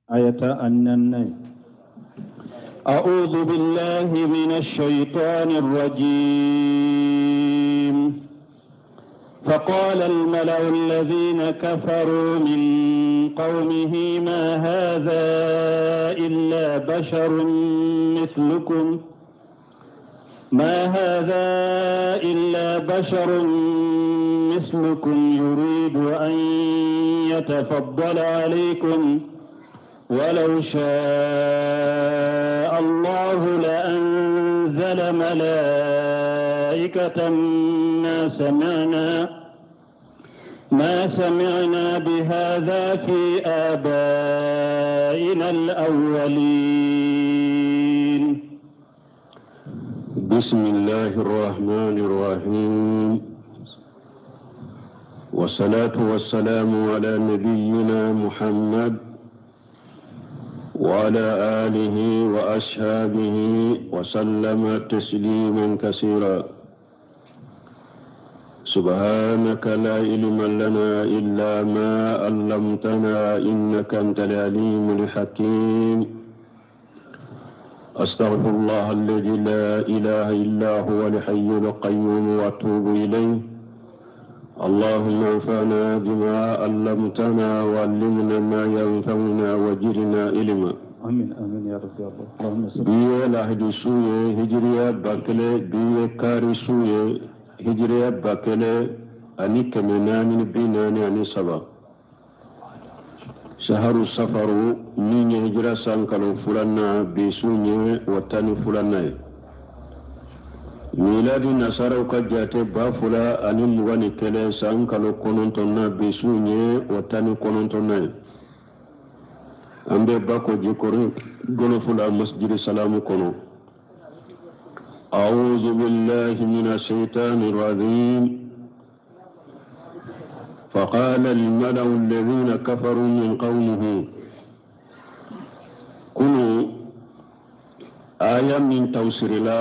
Aya 14nan ye. أعوذ بالله من الشيطان الرجيم. فقال الملأ الذين كفروا من قومه ما هذا إلا بشر مثلكم ما هذا إلا بشر مثلكم يريد أن يتفضل عليكم ولو شاء الله لأنزل ملائكة ما سمعنا بهذا في آبائنا الأولين. بسم الله الرحمن الرحيم، والصلاة والسلام على نبينا محمد وعلى آله وأصحابه وسلم تسليما كثيرا. سبحانك لا علم لنا إلا ما علمتنا إنك أنت العليم الحكيم. أستغفر الله الذي لا إله إلا هو الحي القيوم وأتوب إليه. اللهم انفعنا بما علمتنا وعلمنا ما ينفعنا وزدنا علما. آمين آمين يا رب يا الله. اللهم صل. Bi ye lahidi su ye, hijiriya 1000. Bi ye kari su ye, hijiriya 1443, saharu safaru min ye hijira san kalo filanan, bi su ye o 12nan ye. Miladi nasaraw ka jate 2021 san kalo 9nan, bi su ye o 19nan ye. An bɛ Bako Jikɔrɔni Gɔlɔfu la, Masjidi Salamu kɔnɔ. أعوذ بالله من الشيطان الرجيم. فقال الملأ الذين كفروا من قومه. Kunu aya min tawsirila,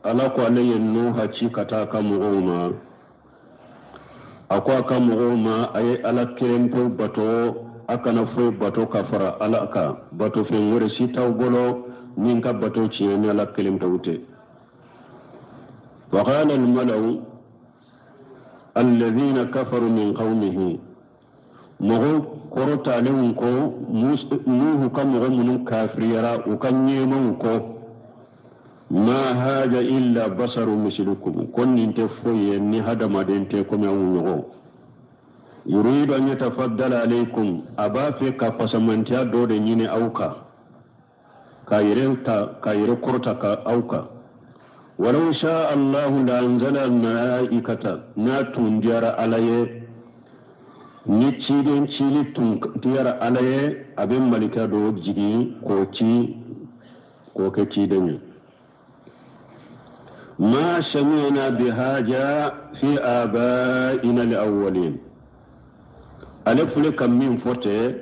Ala ko ale ye Nuha ci ka taa ka mɔgɔw ma. A ko a ka mɔgɔw ma, a ye Ala kelen pewu bato, a kana foyi bato ka fara Ala kan. Bato fɛn wɛrɛ si t'aw bolo min ka bato tiɲɛ ni Ala kelen pewu tɛ. وقال الملأ الذين كفروا من قومه، mɔgɔw kɔrɔtalenw ko, Nuhu ka mɔgɔ minnu kafiriyara, u ka ɲɛmaw ko: ما هذا إلا بشر مثلكم, ko nin tɛ foyi ye ni hadamaden tɛ komi aw ɲɔgɔn. يريد أن يتفضل عليكم, a b'a fɛ ka fasamantiya dɔ de ɲini aw kan, k'a yɛrɛ ta, k'a yɛrɛ kɔrɔta ka aw kan. ولو شاء الله لأنزل الملائكة, n'a tun diyara Ala ye, ni ciden cili tun diyara Ala ye, a bɛ malika dɔ jigin k'o ci, k'o kɛ ciden ye. ما سمعنا بهذا في آبائنا الأولين, ale filɛ ka min fɔ tɛ,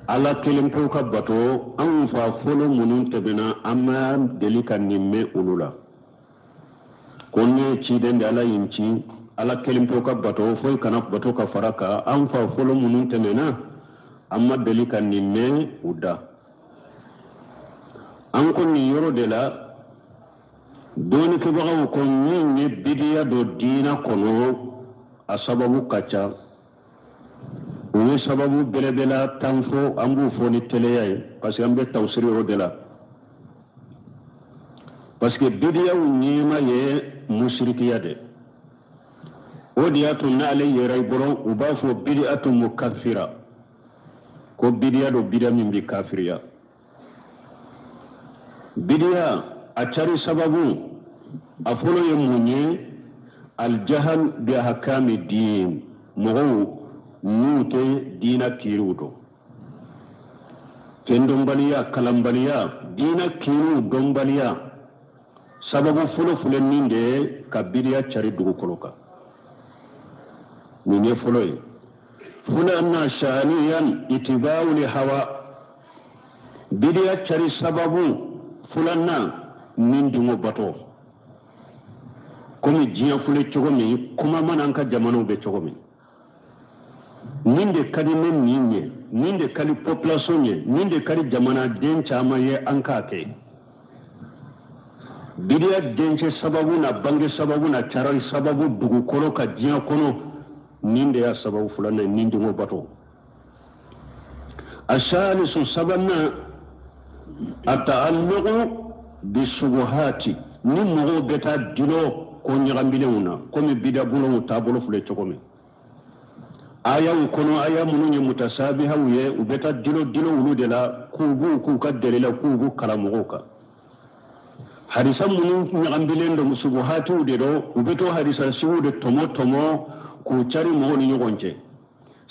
Ala kelen pewu ka bato, anw fa fɔlɔ minnu tɛmɛna, an ma deli ka nin mɛn olu la. Ko ne ye ciden de, Ala ye n ci, Ala kelen pewu ka bato, foyi kana bato ka fara kan. An fa fɔlɔ minnu tɛmɛna, an ma deli ka nin mɛn u da. An ko nin yɔrɔ de la, dɔɔnikɛbagaw ko min ye bidiya don diina kɔnɔ, a sababu ka ca. U ye sababu belebela 10 fɔ, an b'u fɔ ni teliya ye parce que an bɛ tawusiri yɔrɔ de la. Parce que bidiyaw ɲɛma ye musirikiya de, o de y'a to n'ale yɛrɛ i bolo, u b'a fɔ بدعة مكفرة, ko bidiya do, bidiya min bɛ kafiriya. Bidiya a cari sababu a fɔlɔ ye mun ye? الجهل بأحكام الدين, mɔgɔw n'u tɛ diina kiiriw dɔn, fɛn dɔnbaliya, kalanbaliya, diina kiiriw dɔnbaliya. Sababu fɔlɔ filɛ min de ye ka bidiya cari dugukolo kan, nin ye fɔlɔ ye. Filanan, ثانيا اتباع الهوى, bidiya cari sababu filanan, nin dungo bato. Komi diɲɛ filɛ cogo min, kuma mana an ka jamanaw bɛ cogo min, nin de ka di ne nin ye. Nin de ka di population ye, nin de ka di jamanaden caman ye, an k'a kɛ. Bidiya dencɛ sababu na bange sababu na carali sababu dugukolo kan diɲɛ kɔnɔ, nin de y'a sababu filanan ye, ni dungɔ bato. Asalisu, sabanan, ataalluqu bisubuhati, ni mɔgɔw bɛ taa dulon ko ɲagambilenw na, komi bidabulonw taabolo filɛ cogo min ayaw kɔnɔ, aya minnu ye mutasabihaw ye, u bɛ taa dulon dulon olu de la, k'u b'u k'u ka delila, k'u b'u kalan mɔgɔw kan. Hadisa minnu ɲagambilen don, subuhatiw de don, u bɛ to hadisa sugu de tɔmɔ tɔmɔ k'u cari mɔgɔw ni ɲɔgɔn cɛ.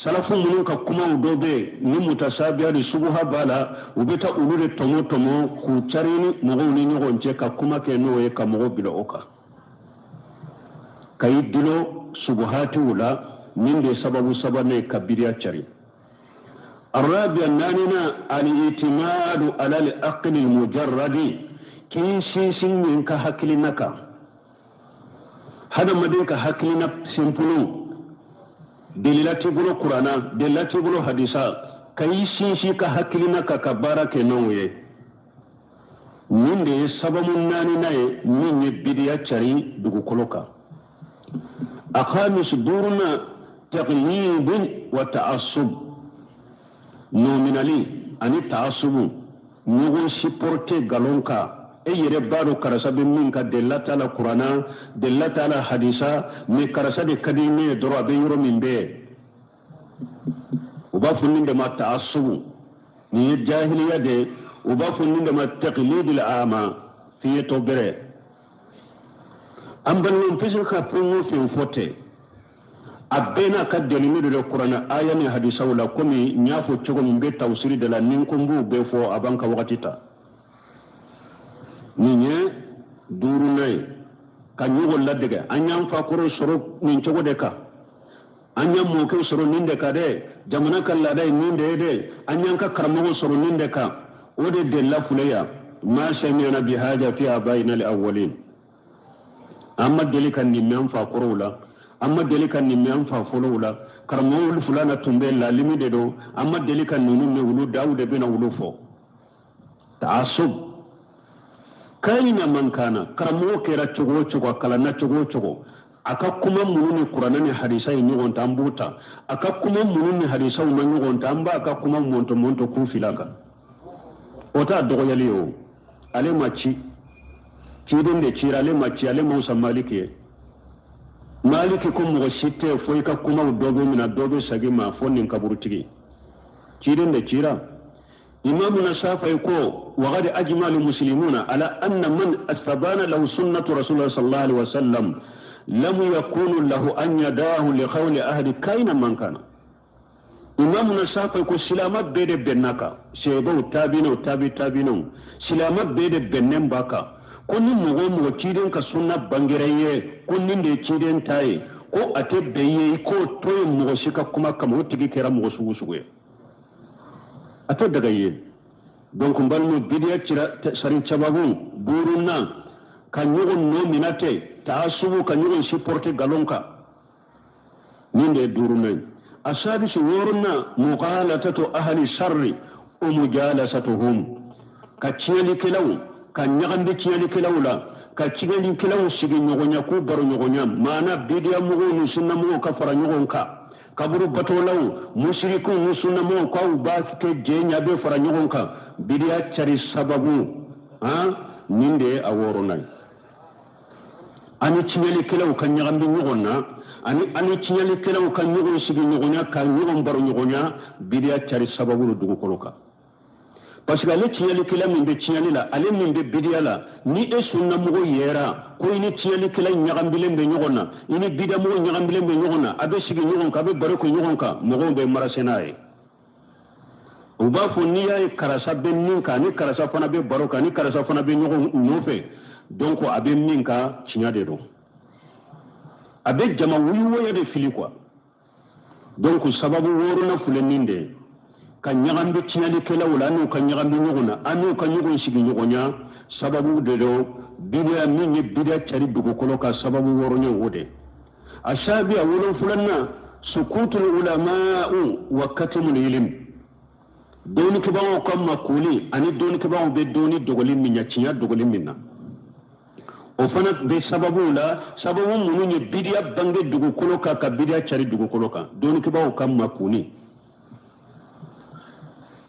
Salafu minnu ka kumaw dɔ bɛ yen ni mutasabiya ni subuha b'a la, u bɛ taa olu de tɔmɔ tɔmɔ k'u cari ni mɔgɔw ni ɲɔgɔn cɛ, ka kuma kɛ n'o ye, ka mɔgɔw bila o kan, ka i dulon subuhatiw la. Nin de sababu sabanan ye ka bidiya cari. Arabiya, naaninan, al-itimadu ala al-aqli al-mujarradi, k'i sinsin nin ka hakilina kan, hadamaden ka hakilina simple, delila t'i bolo Kuranna, delila t'i bolo hadisa, ka i sinsin ka hakilina kan ka baara kɛ n'o ye. Nin de ye sababu naaninan ye min ye bidiya cari dugukolo kan. Akhamis, duurunan, taqlidun wa ta'assub, nɔminali ani ta'assubu, ɲɔgɔn supporter galon kan. E yɛrɛ b'a dɔn karisa bɛ min ka, delila t'a la Kuranna, delila t'a la hadisa, mais karisa de ka di ne ye dɔrɔn, a bɛ yɔrɔ min bɛɛ. U b'a fɔ nin de ma ta'assubu, nin ye jahiliya de ye. U b'a fɔ nin de ma taqlidul ama, fiɲɛtɔ bɛrɛ. An balimaw, tɛ se ka fɛn o fɛn fɔ ten, a bɛɛ n'a ka dalilu de don Kuranɛ aya ni hadisaw la. Komi n y'a fɔ cogo min, n bɛ tawusiri de la, ni n ko n b'o bɛɛ fɔ, a b'an ka wagati ta. Nin ye duurunan ye, ka ɲɔgɔn ladege. An y'an fakɔrɔ sɔrɔ nin cogo de kan, an y'an mɔkɛw sɔrɔ nin de kan dɛ, jamana ka laada ye nin de ye dɛ, an y'an ka karamɔgɔw sɔrɔ nin de kan. O de delila filɛ yan: ma sami'na bi hada fi abaina al-awwalin. An ma deli ka nin mɛn an fa kɔrɔw la, an ma deli ka nin mɛn an fa fɔlɔw la. Karamɔgɔw fulana tun bɛ lalimi de don, an ma deli ka ninnu mɛn olu da, aw de bɛna olu fɔ. Taasub kayina man kana, karamɔgɔ kɛra cogo o cogo, a kalanna cogo o cogo, a ka kuma minnu ni Kuranɛ ni hadisa ye ɲɔgɔn ta, an b'o ta. A ka kuma minnu ni hadisaw ma ɲɔgɔn ta, an b'a ka kuma mɔntɔ mɔntɔ k'u fila kan. O t'a dɔgɔyali ye o. Ale ma ci, ciden de cira, ale ma ci. Ale ma wusa Maliki ye. Maliki ko mɔgɔ si tɛ fo i ka kumaw dɔ bɛ minɛ, dɔ bɛ segin ma, fo nin kaburutigi. Ciden de cira. Imamuna Shafi'i ko: waqad ajma al-muslimuna ala anna man astabana lahu sunnatu rasulullah sallallahu alaihi wasallam lam yakunu lahu an yadahu li qawli ahadi kaina man kana. Imamuna Shafi'i ko silama bɛɛ de bɛnna kan, seebaw, tabinaw, tabi tabinaw, silama bɛɛ de bɛnnen b'a kan ko ni mɔgɔ o mɔgɔ ciden ka sunna bangera i ye ko nin de ye ciden ta ye, ko a tɛ bɛn i ye i k'o to yen mɔgɔ si ka kuma kama, o tigi kɛra mɔgɔ sugu sugu ye, a tɛ daga i ye. Donc n balimaw, bidiya cira sari sababu duurunan, ka ɲɔgɔn nɔ minɛ tɛ, taasubu, ka ɲɔgɔn supporter galon kan, nin de ye duurunan ye. Asadisu, wɔɔrɔnan, mughalatatu ahli sharri wa mujalasatuhum, ka tiɲɛlikɛlaw ka ɲagambi tiɲɛlikɛlaw la, ka tiɲɛlikɛlaw sigi ɲɔgɔnya, k'u baro ɲɔgɔnya, maana bidiya mɔgɔw ni sunnamɔgɔw ka fara ɲɔgɔn kan, kaburu batolaw, musirikiw ni sunnamɔgɔw k'aw b'a kɛ jɛ ɲa bɛ fara ɲɔgɔn kan, bidiya cari sababu han, nin de ye a wɔɔrɔnan ye. Ani tiɲɛlikɛlaw ka ɲagambi ɲɔgɔn na, ani tiɲɛlikɛlaw ka ɲɔgɔn sigi ɲɔgɔnya, ka ɲɔgɔn baro ɲɔgɔnya, bidiya cari sababu don dugukolo kan. Parce que ale tiɲɛlikɛla min bɛ tiɲɛli la, ale min bɛ bidiya la, ni e sunnamɔgɔ yɛra ko i ni tiɲɛlikɛla ɲagambilen bɛ ɲɔgɔn na, i ni bidamɔgɔ ɲagambilen bɛ ɲɔgɔn na, a bɛ sigi ɲɔgɔn kan, a bɛ baro kɛ ɲɔgɔn kan, mɔgɔw bɛ marase n'a ye. U b'a fɔ n'i y'a ye karisa bɛ min kan, ni karisa fana bɛ baro kan, ni karisa fana bɛ ɲɔgɔn nɔfɛ, donc a bɛ min kan tiɲɛ de don. A bɛ jama wuliwoya de fili quoi. Donc sababu wɔɔrɔnan filɛ nin de ye, ka ɲagambi tiɲɛlikɛlaw la, n'u ka ɲagambi ɲɔgɔn na, an n'u ka ɲɔgɔn sigi ɲɔgɔnya, sababu de don bidiya min ye bidiya cari dugukolo kan, sababu wɔɔrɔ ye o de. A sabi, a wolonfilanan, sukutul ulama'u wa katimul ilm. Dɔnnikɛbagaw ka makuli ani dɔnnikɛbagaw bɛ dɔnni dogoli min na, tiɲɛ dogoli min na, o fana bɛ sababu la, sababu minnu ye bidiya bange dugukolo kan, ka bidiya cari dugukolo kan. Dɔnnikɛbagaw ka makuni,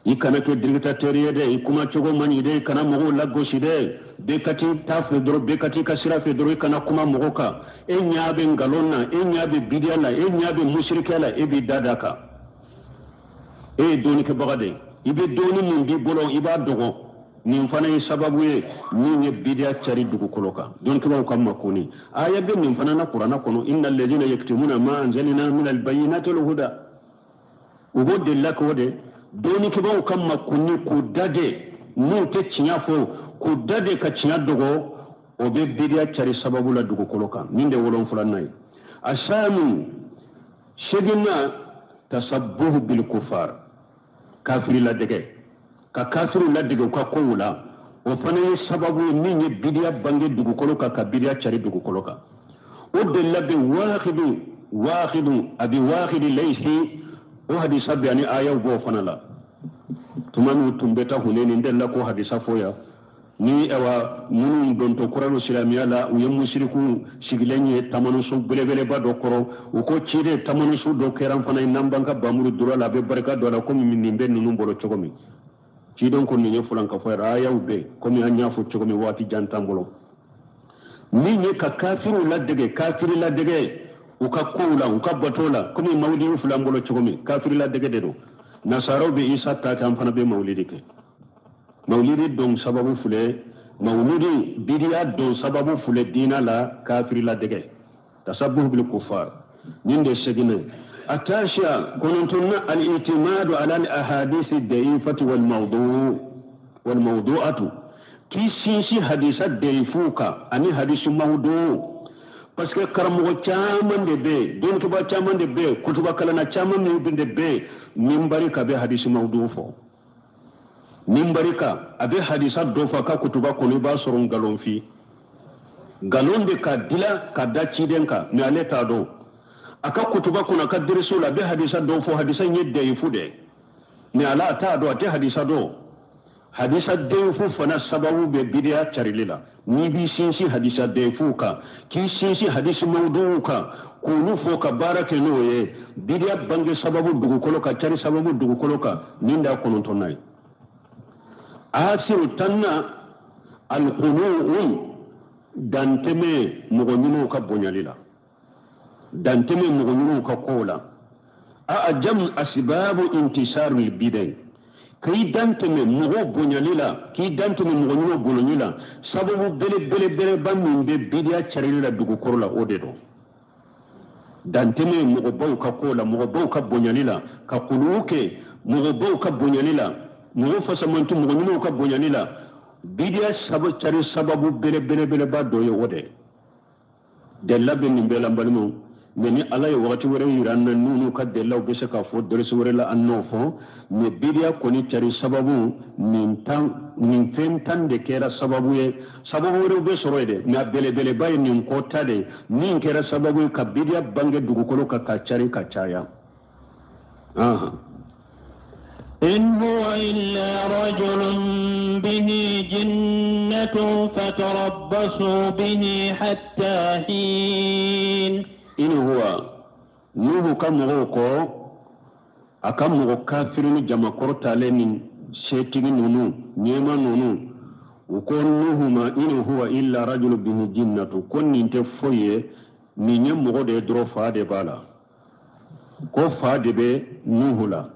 i kana kɛ dictateur ye dɛ, i kuma cogo man ɲi dɛ, i kana mɔgɔw lagosi dɛ, bɛɛ ka t'i ta fɛ dɔrɔn, bɛɛ ka t'i ka sira fɛ dɔrɔn, i kana kuma mɔgɔ kan. E ɲɛ bɛ nkalon na, e ɲɛ bɛ bidiya la, e ɲɛ bɛ musirikɛ la, e b'i da d'a kan. E ye dɔnnikɛbaga de ye, i bɛ dɔnni min b'i bolo, i b'a dogo. Nin fana ye sababu ye min ye bidiya cari dugukolo kan, dɔnnikɛbagaw ka makuni. Aya bɛ nin fana na kuranna kɔnɔ: inna alladhina yaktumuna ma anzalna min albayinati wal huda. U b'o delila k'o de dɔnnikɛbagaw ka makuni, k'u dade n'u tɛ tiɲɛ fɔ, k'u dade ka tiɲɛ dogo, o bɛ bidiya cari sababu la dugukolo kan. Nin de wolonfilanan ye. Asamin, seginna, tashabbuhu bil kufar, kafiri ladege, ka kafiriw ladege u ka kow la, o fana ye sababu ye min ye bidiya bange dugukolo kan, ka bidiya cari dugukolo kan. O delila bɛ Waaxidu, Abi Waaxidi Layisi, o hadisa bɛ ani ayaw b'o fana la. Tuma min tun bɛ taa Huneni, n delila k'o hadisa fɔ yan. Ni awa minnu dontɔ kuralu silamɛya la, u ye musiriku sigilen ye tamanuso belebeleba dɔ kɔrɔ. U ko ciden, tamanuso dɔ kɛra an fana ye, n'an b'an ka bamuru dɔrɔ la, a bɛ barika dɔ la komi nin bɛ ninnu bolo cogo min. Ciden ko nin ye fulan ka fɔ yɛrɛ. Ayaw bɛ komi an y'a fɔ cogo min, waati jan t'an bolo. Min ye ka kafiriw ladege, kafiri ladege u ka kow la, u ka bato la, komi mawulidi filɛ an bolo cogo min, kafiri ladege de don. Nasaraw bɛ Isa ta kɛ, an fana bɛ mawulidi kɛ. Mawulidi don sababu filɛ, mawulidi bidiya don sababu filɛ diina la, kafiri ladege, tashabbuhu bil kufar. Nin de seginna. Atasiya, kɔnɔntɔnna, al-i'timadu ala al-ahadisi da'ifati wal mawdu wal mawdu'atu, k'i sinsin hadisa dayifu kan ani hadisi mawdu. Parce que karamɔgɔ caman de bɛ yen, dɔnnikɛbaa caman de bɛ yen, kutuba kalanna caman min de bɛ yen, minbari kan bɛ hadisi mawdu fɔ, minbari kan a bɛ hadisa dɔ fɔ a ka kutuba kɔnɔ, i b'a sɔrɔ nkalon fi, nkalon de ka dila ka da ciden kan, mais ale t'a dɔn. A ka kutuba kɔnɔ, a ka deriso la, a bɛ hadisa dɔ fɔ, hadisa in ye dayifu de, mais ala a t'a dɔn, a tɛ hadisa dɔn. Hadisa dayifu fana sababu bɛ bidiya carili la. N'i b'i sinsin hadisa dayifu kan, k'i sinsin hadisi mawduw kan, k'olu fɔ ka baara kɛ n'o ye, bidiya bange sababu dugukolo kan, cari sababu dugukolo kan. Nin da kɔnɔntɔnnan ye. Asiru, tanna, alghuluw, dantɛmɛ mɔgɔ ɲumanw ka bonyali la, dantɛmɛ mɔgɔ ɲumanw ka kow la. A'jam asbabu intisarul bidai, k'i dantɛmɛ mɔgɔw bonyali la, k'i dantɛmɛ mɔgɔ ɲumanw bonyali la, sababu belebelebeleba min bɛ bidiya carili la dugukolo la, o de don. Dantɛmɛ mɔgɔbaw ka ko la, mɔgɔbaw ka bonyali la, ka kuluw kɛ mɔgɔbaw ka bonyali la, mɔgɔ fasamantu, mɔgɔ ɲumanw ka bonyali la, bidiya cari sababu belebelebeleba dɔ ye o de. Delila bɛ nin bɛɛ la, n balimaw, mais ni Ala ye wagati wɛrɛ yira an na, n'u ka delilaw bɛ se k'a fɔ dɔrɔsi wɛrɛ la, an n'o fɔ. Mais bidiya kɔni cari sababu nin 10, nin fɛn 10 de kɛra sababu ye. Sababu wɛrɛw bɛ sɔrɔ yen dɛ, mais a belebeleba ye nin kɔ ta de min kɛra sababu ye ka bidiya bange dugukolo kan, ka cari ka caya. إن هو إلا رجل به جنة فتربصوا به حتى حين. إن هو، Nuhu ka mɔgɔw ko a ka mɔgɔ kafiri ni jamakɔrɔ talen ni setigi ninnu, ɲɛma ninnu, u ko Nuhu ma: in huwa illa rajulu bihi jinnatu, ko nin tɛ foyi ye, nin ye mɔgɔ de ye dɔrɔn, fa de b'a la, ko fa de bɛ Nuhu la.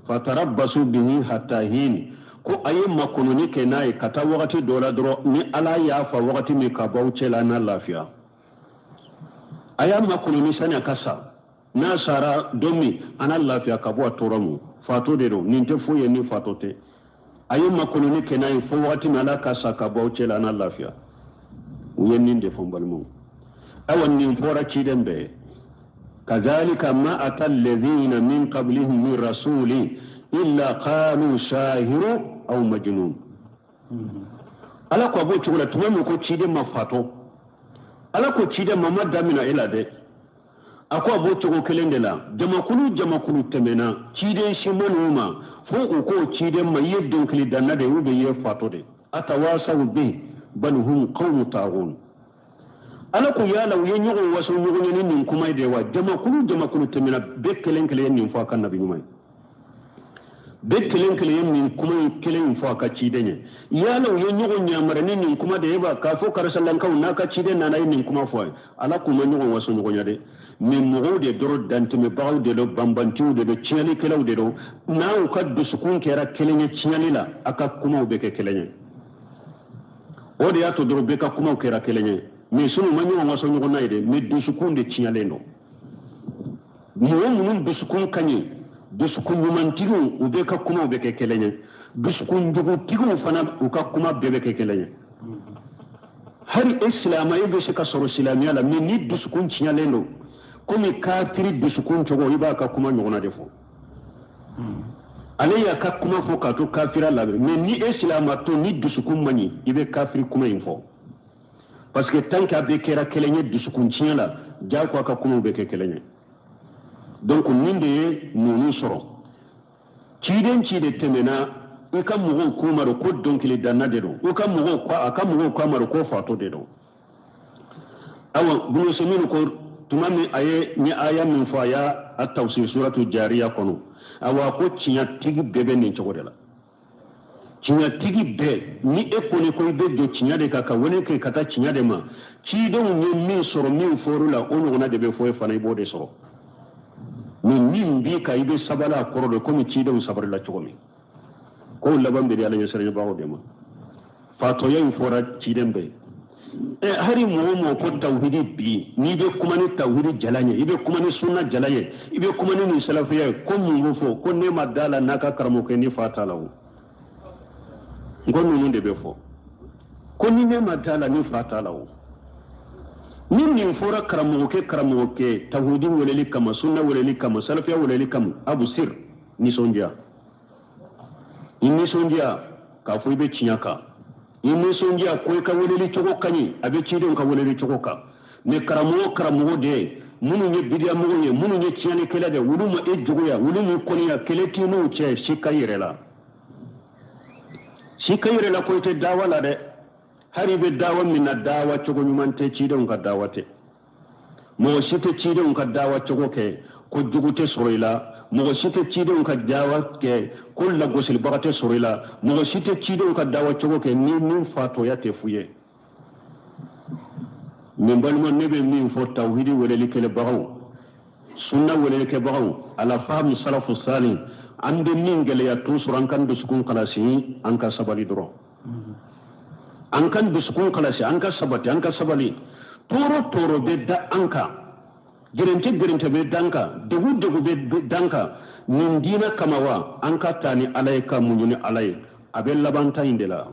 Fatarabbasu bihi hatta hin, ko a ye makɔnɔni kɛ n'a ye ka taa wagati dɔ la dɔrɔn, ni Ala y'a fa wagati min ka bɔ aw cɛ la, n'a lafiya, a y'a makɔnɔni sani a ka sa. N'a sara don min, a n'a lafiya ka bɔ a tɔɔrɔ ma. Fatɔ de don, nin tɛ foyi ye ni fatɔ tɛ. A ye makɔnɔni kɛ n'a ye fo wagati min Ala ka sa ka bɔ aw cɛ la, a n'a lafiya. U ye nin de fɔ, n balimaw. Ayiwa, nin fɔra ciden bɛɛ ye. Kazalika ma ata alladhina min qablihim min rasulin illa qalu sahiru aw majnun. Ala ko a b'o cogo la. Tuma min ko ciden ma fatɔ, Ala ko ciden ma, ma damina e la dɛ. A ko a b'o cogo kelen de la, jamakulu jamakulu tɛmɛna, ciden si ma n'u ma. Fo u k'o ciden ma i ye dɔnkilidanna de ye ou bien i ye fatɔ de atawasaw bi bal hum qawmu taghun. Ala ko yala u ye ɲɔgɔn waso ɲɔgɔn ye ni nin kuma ye de wa? Jamakulu jamakulu tɛmɛna, bɛɛ kelen kelen ye nin fɔ a ka nabi ɲuman ye, bɛɛ kelen kelen ye nin kuma in kelen in fɔ a ka ciden ye. Yala u ye ɲɔgɔn yamari ni nin kuma de ye wa? K'a fɔ karisalankaw n'a ka ciden nana ye nin kuma fɔ a ye. Ala k'u ma ɲɔgɔn waso ɲɔgɔn ye dɛ, mais mɔgɔw de dɔrɔn dantɛmɛbagaw de don, banbantiw de don, tiɲɛnikɛlaw de don. N'aw ka dusukun kɛra kelen ye tiɲɛni la, a ka kumaw bɛ kɛ kelen ye. O de y'a to dɔrɔn bɛɛ ka kumaw kɛra kelen ye. Mais sinon ma ɲɔgɔn waso ɲɔgɔn na ye dɛ, mais dusukun de tiɲɛlen don. Mɔgɔ minnu dusukun ka ɲi, dusukun ɲumantigiw, u bɛɛ ka kumaw bɛ kɛ kelen ye. Dusukun jugutigiw fana, u ka kuma bɛɛ bɛ kɛ kelen ye. Hali e silamɛ, e bɛ se ka sɔrɔ silamɛya la, mais ni dusukun tiɲɛlen don komi kafiri dusukun cogo, i b'a ka kuma ɲɔgɔnna de fɔ. Ale y'a ka kuma fɔ k'a to kafira labɛn, mais ni e silamɛ to ni dusukun man ɲi, i bɛ kafiri kuma in fɔ. Parce que tant que a bɛɛ kɛra kelen ye dusukun tiɲɛ la, jago a ka kumaw bɛ kɛ kelen ye. Donc nin de ye ninnu sɔrɔ. Ciden ci de tɛmɛna, i ka mɔgɔw k'u ma ko dɔnkilidanna de don, i ka mɔgɔw ko a ka mɔgɔw k'a ma ko fatɔ de don. Awa Bunu Usaymin ko tuma min a ye ni aya min fɔ, a y'a a tafsir suratu jariya kɔnɔ. Awa ko tiɲɛtigi bɛɛ bɛ nin cogo de la. Tiɲɛtigi bɛɛ, ni e kɔni ko i bɛ don tiɲɛ de kan ka wele kɛ ka taa tiɲɛ de ma, cidenw ye min sɔrɔ min fɔr'u la, o ɲɔgɔnna de bɛ fɔ e fana, i b'o de sɔrɔ. Mais min b'i kan, i bɛ sabali a kɔrɔ de komi cidenw sabalila cogo min. Kow laban bɛ di Ala ɲɛsiranɲɛbagaw de ma. Fatɔya in fɔra ciden bɛɛ ye. Hali mɔgɔ o mɔgɔ ko tawhidi bi, n'i bɛ kuma ni tawhidi jalan ye, i bɛ kuma ni sunna jalan ye, i bɛ kuma ni nin salafiya ye, ko mun b'o fɔ? Ko ne ma da la n'a ka karamɔgɔkɛ ni fa t'a la o. N ko ninnu de bɛ fɔ ko ni ne ma da la ni fa t'a la o. Ni nin fɔra karamɔgɔkɛ karamɔgɔkɛ tawhidi weleli kama, sunna weleli kama, salafiya weleli kama, abusir nisɔndiya. I nisɔndiya k'a fɔ i bɛ tiɲɛ kan. I nisɔndiya ko i ka weleli cogo ka ɲi, a bɛ cidenw ka weleli cogo kan. Mais karamɔgɔ karamɔgɔ de ye minnu ye bidiyamɔgɔw ye, minnu ye tiɲɛnikɛla de, olu ma e juguya, olu m'i kɔniya, kɛlɛ t'i n'u cɛ, si ka yɛrɛ la. Si ka yɛrɛ la ko i tɛ dawa la dɛ. Hali i bɛ dawa min na, dawa cogo ɲuman tɛ, cidenw ka dawa tɛ. Mɔgɔ si tɛ cidenw ka dawa cogo kɛ ko jugu tɛ sɔrɔ i la. Mɔgɔ si tɛ cidenw ka dawa kɛ ko lagosilibaga tɛ sɔrɔ i la. Mɔgɔ si tɛ cidenw ka dawa cogo kɛ ni min fatɔya tɛ f'u ye. Min balima, ne bɛ min fɔ tawhidi welelikɛlɛbagaw, sunna welelikɛbagaw, ala faamu salafu salih, an bɛ min gɛlɛya tun sɔrɔ, an kan dusukun kalasi, an ka sabali dɔrɔn. An kan dusukun kalasi, an ka sabati, an ka sabali. Tɔɔrɔ tɔɔrɔ bɛ da an kan, gɛrɛntɛ gɛrɛntɛ bɛ da an kan, degun degun bɛ da an kan. Nin diinɛ kama wa, an ka taa ni Ala ye, ka muɲu ni Ala ye. A bɛ laban ta in de la,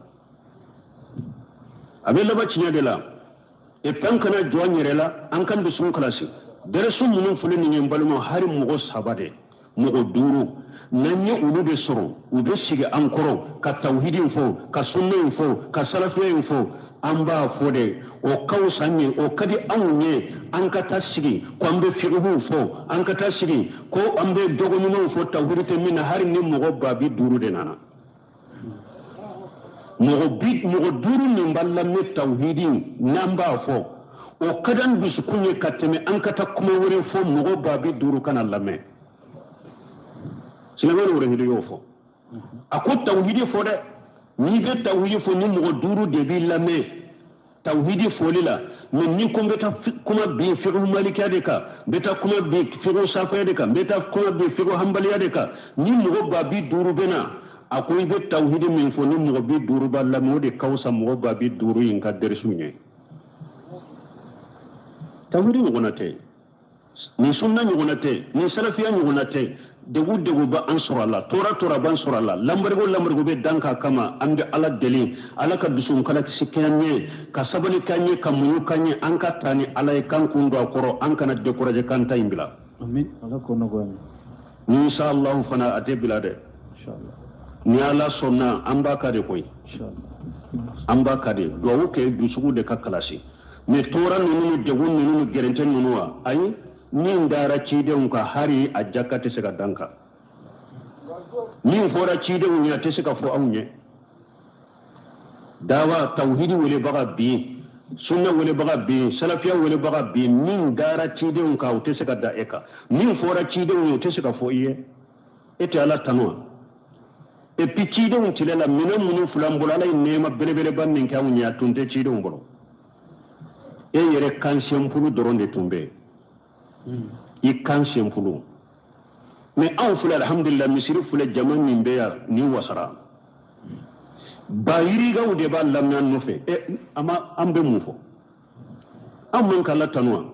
a bɛ laban tiɲɛ de la. Et puis an kana jɔ an yɛrɛ la, an kan dusukun kalasi. Dɛrɛsu minnu filɛ nin ye n balimaw, hali mɔgɔ 3 de, mɔgɔ 5, n'an ye olu de sɔrɔ, u bɛ sigi an kɔrɔ ka tawhidi in fɔ, ka sunna in fɔ, ka salafiya in fɔ, an b'a fɔ de, o ka fisa an ye, o ka di anw ye. An ka taa sigi ko an bɛ fikihuw fɔ, an ka taa sigi ko an bɛ jogo ɲumanw fɔ tawhidi tɛ min na, hali ni mɔgɔ 50,000 de nana. Mɔgɔ 5 min b'a lamɛn tawhidi n'an b'a fɔ, o ka di an dusukun ye ka tɛmɛ an ka taa kuma wɛrɛ fɔ mɔgɔ 50,000 kana lamɛn. Silamɛw wɛrɛ y'o fɔ. A ko tawhidi fɔ dɛ, n'i bɛ tawhidi fɔ ni mɔgɔ 5 de b'i lamɛn tawhidi fɔli la, mais ni ko n bɛ taa kuma bin fiqhu malikiya de kan, n bɛ taa kuma bin fiqhu safiya de kan, n bɛ taa kuma bin fiqhu hanbaliya de kan, ni mɔgɔ 50,000 bɛ na, a ko i bɛ tawhidi min fɔ ni mɔgɔ 50 b'a lamɛn, o de ka fisa mɔgɔ 50,000 in ka dɛrɛsiw ɲɛ. Tawhidi ɲɔgɔnna tɛ, nin sunna ɲɔgɔnna tɛ, nin salafiya ɲɔgɔnna tɛ. Degun degun bɛ an sɔrɔ a la, tɔɔrɔ tɔɔrɔ b'an sɔrɔ a la, lanbarigo lanbarigo bɛ dan k'a kama. An bɛ Ala deli, Ala ka dusukun kalasi k'an ye, ka sabali k'an ye, ka muɲu k'an ye, an ka taa ni Ala ye, k'an kun don a kɔrɔ, an kana décourager, k'an ta in bila. Amin, Ala k'o nɔgɔya an ye. Inshallah fana a tɛ bila dɛ. Inshallah. Ni Ala sɔnna, an b'a ka de koyi. Inshallah. An b'a ka de. Duwawu kɛ dusukun de ka kalasi. Mais tɔɔrɔ ninnu ni degun ninnu ni gɛrɛntɛ ninnu wa, ayi. Min dara cidenw kan, hali a jaka tɛ se ka dan kan. Min fɔra cidenw ye a tɛ se ka fɔ anw ye. Dawa tawhidi welebaga bi, sunna welebaga bi, salafiya welebaga bi, min dara cidenw kan o tɛ se ka da e kan. Min fɔra cidenw ye o tɛ se ka fɔ i ye. E tɛ Ala tanu wa? Et puis cidenw tile la minɛn minnu filɛ an bolo, Ala ye nɛɛma belebeleba min kɛ anw ye, a tun tɛ cidenw bolo. E yɛrɛ kan senfulu dɔrɔn de tun bɛ yen. I kan senfulu. Mais anw filɛ alhamdulillah, misiri filɛ, jama min bɛ yan nin wasara. Ba yirigaw de b'a lamɛn an nɔfɛ. An bɛ mun fɔ? An man ka Ala tanu wa?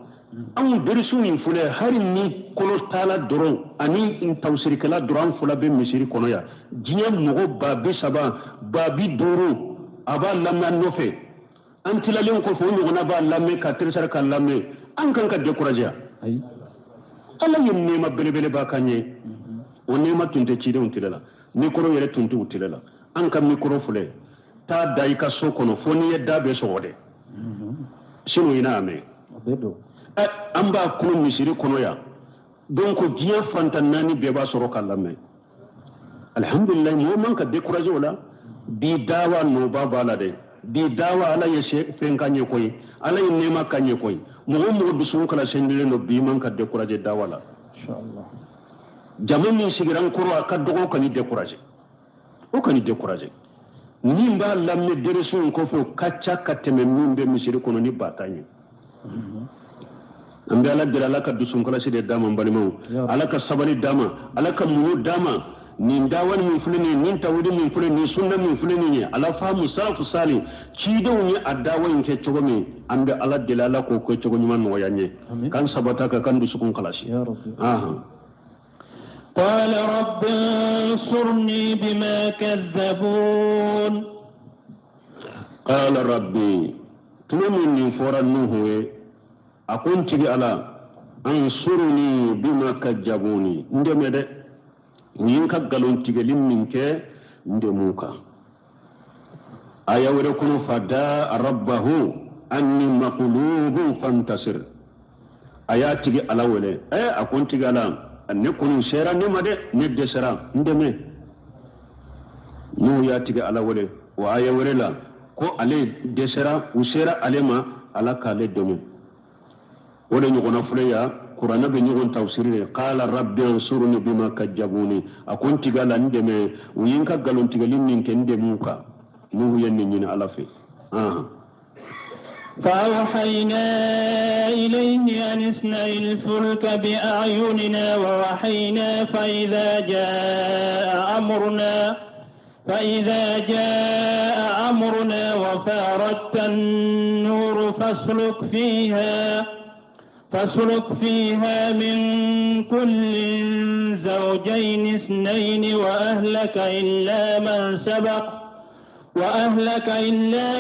Anw derisu in filɛ, hali ni kolo taala dɔrɔn ani tawusirikɛla dɔrɔn, an fila bɛ misiri kɔnɔ yan. Diɲɛ mɔgɔ 3000, 5000 a b'a lamɛn an nɔfɛ. An tilalen kɔfɛ o ɲɔgɔnna b'a lamɛn ka teresara k'a lamɛn. An kan ka décourager. Ala ye nɛɛma belebeleba k'an ye. O nɛɛma tun tɛ cidenw tile la. Mikoro yɛrɛ tun t'u tile la. An ka mikoro filɛ, taa da i ka so kɔnɔ fo n'i ye da bɛɛ sɔgɔ dɛ. Sinon i n'a mɛn. An b'a kunu misiri kɔnɔ yan. Donc diɲɛ fantan naani bɛɛ b'a sɔrɔ k'a lamɛn. Alhamdulilayi, mɔgɔ man ka décourager o la. Bi dawa nɔba b'a la dɛ. Bi dawa Ala ye fɛn k'an ye koyi. Ala ye nɛɛma k'an ye koyi. Mɔgɔ o mɔgɔ dusukun kala sendilen don bi man ka décourager dawa la. Jama min sigira n kɔrɔ a ka dɔgɔ, o kana décourager. O kana décourager. Min b'a lamɛn derisu in kɔfɛ o ka ca ka tɛmɛ min bɛ misiri kɔnɔ ni ba tan ye. An bɛ Ala deli, Ala ka dusukalasi de d'a ma n balimaw. Ala ka sabali d'a ma, Ala ka muɲu d'a ma. Nin dawani min filɛ nin ye, nin tawhidi min filɛ nin ye, sunna min filɛ nin ye, ala faamu salafu sali cidenw ye a dawa in kɛ cogo min, an bɛ Ala deli Ala k'o kɛ cogo ɲuman nɔgɔya n ye. K'an sabata ka k'an dusukun kalasi. قال رب انصرني بما كذبون. قال ربي tuma min nin fɔra Nuhu ye, a ko n tigi Ala, ansuruni bima kajabuni, n dɛmɛ dɛ, u ye n ka nkalon tigɛli min kɛ n dɛmɛ u kan. Aya wɛrɛ kɔnɔ, fada rabbahu anni maqlubun fantasir. A y'a tigi Ala wele, a ko n tigi Ala, ne kɔni sera ne ma dɛ, ne dɛsɛra, n dɛmɛ. N'u y'a tigi Ala wele o aya wɛrɛ la ko ale dɛsɛra, u sera ale ma, Ala k'ale dɛmɛ. O de ɲɔgɔnna filɛ yan, kuranɛ bɛ ɲɔgɔn tafsiri de. Qala rabbi ansurni bima kajabuni, a ko n tigi Ala n dɛmɛ, u ye n ka nkalon tigɛli min kɛ n dɛmɛ u kan. Nuhu ye nin ɲini Ala fɛ. فأوحينا إليه أن اصنع الفلك بأعيننا ووحينا فإذا جاء أمرنا وفارت النور فاسلك فيها من كل زوجين اثنين وأهلك إلا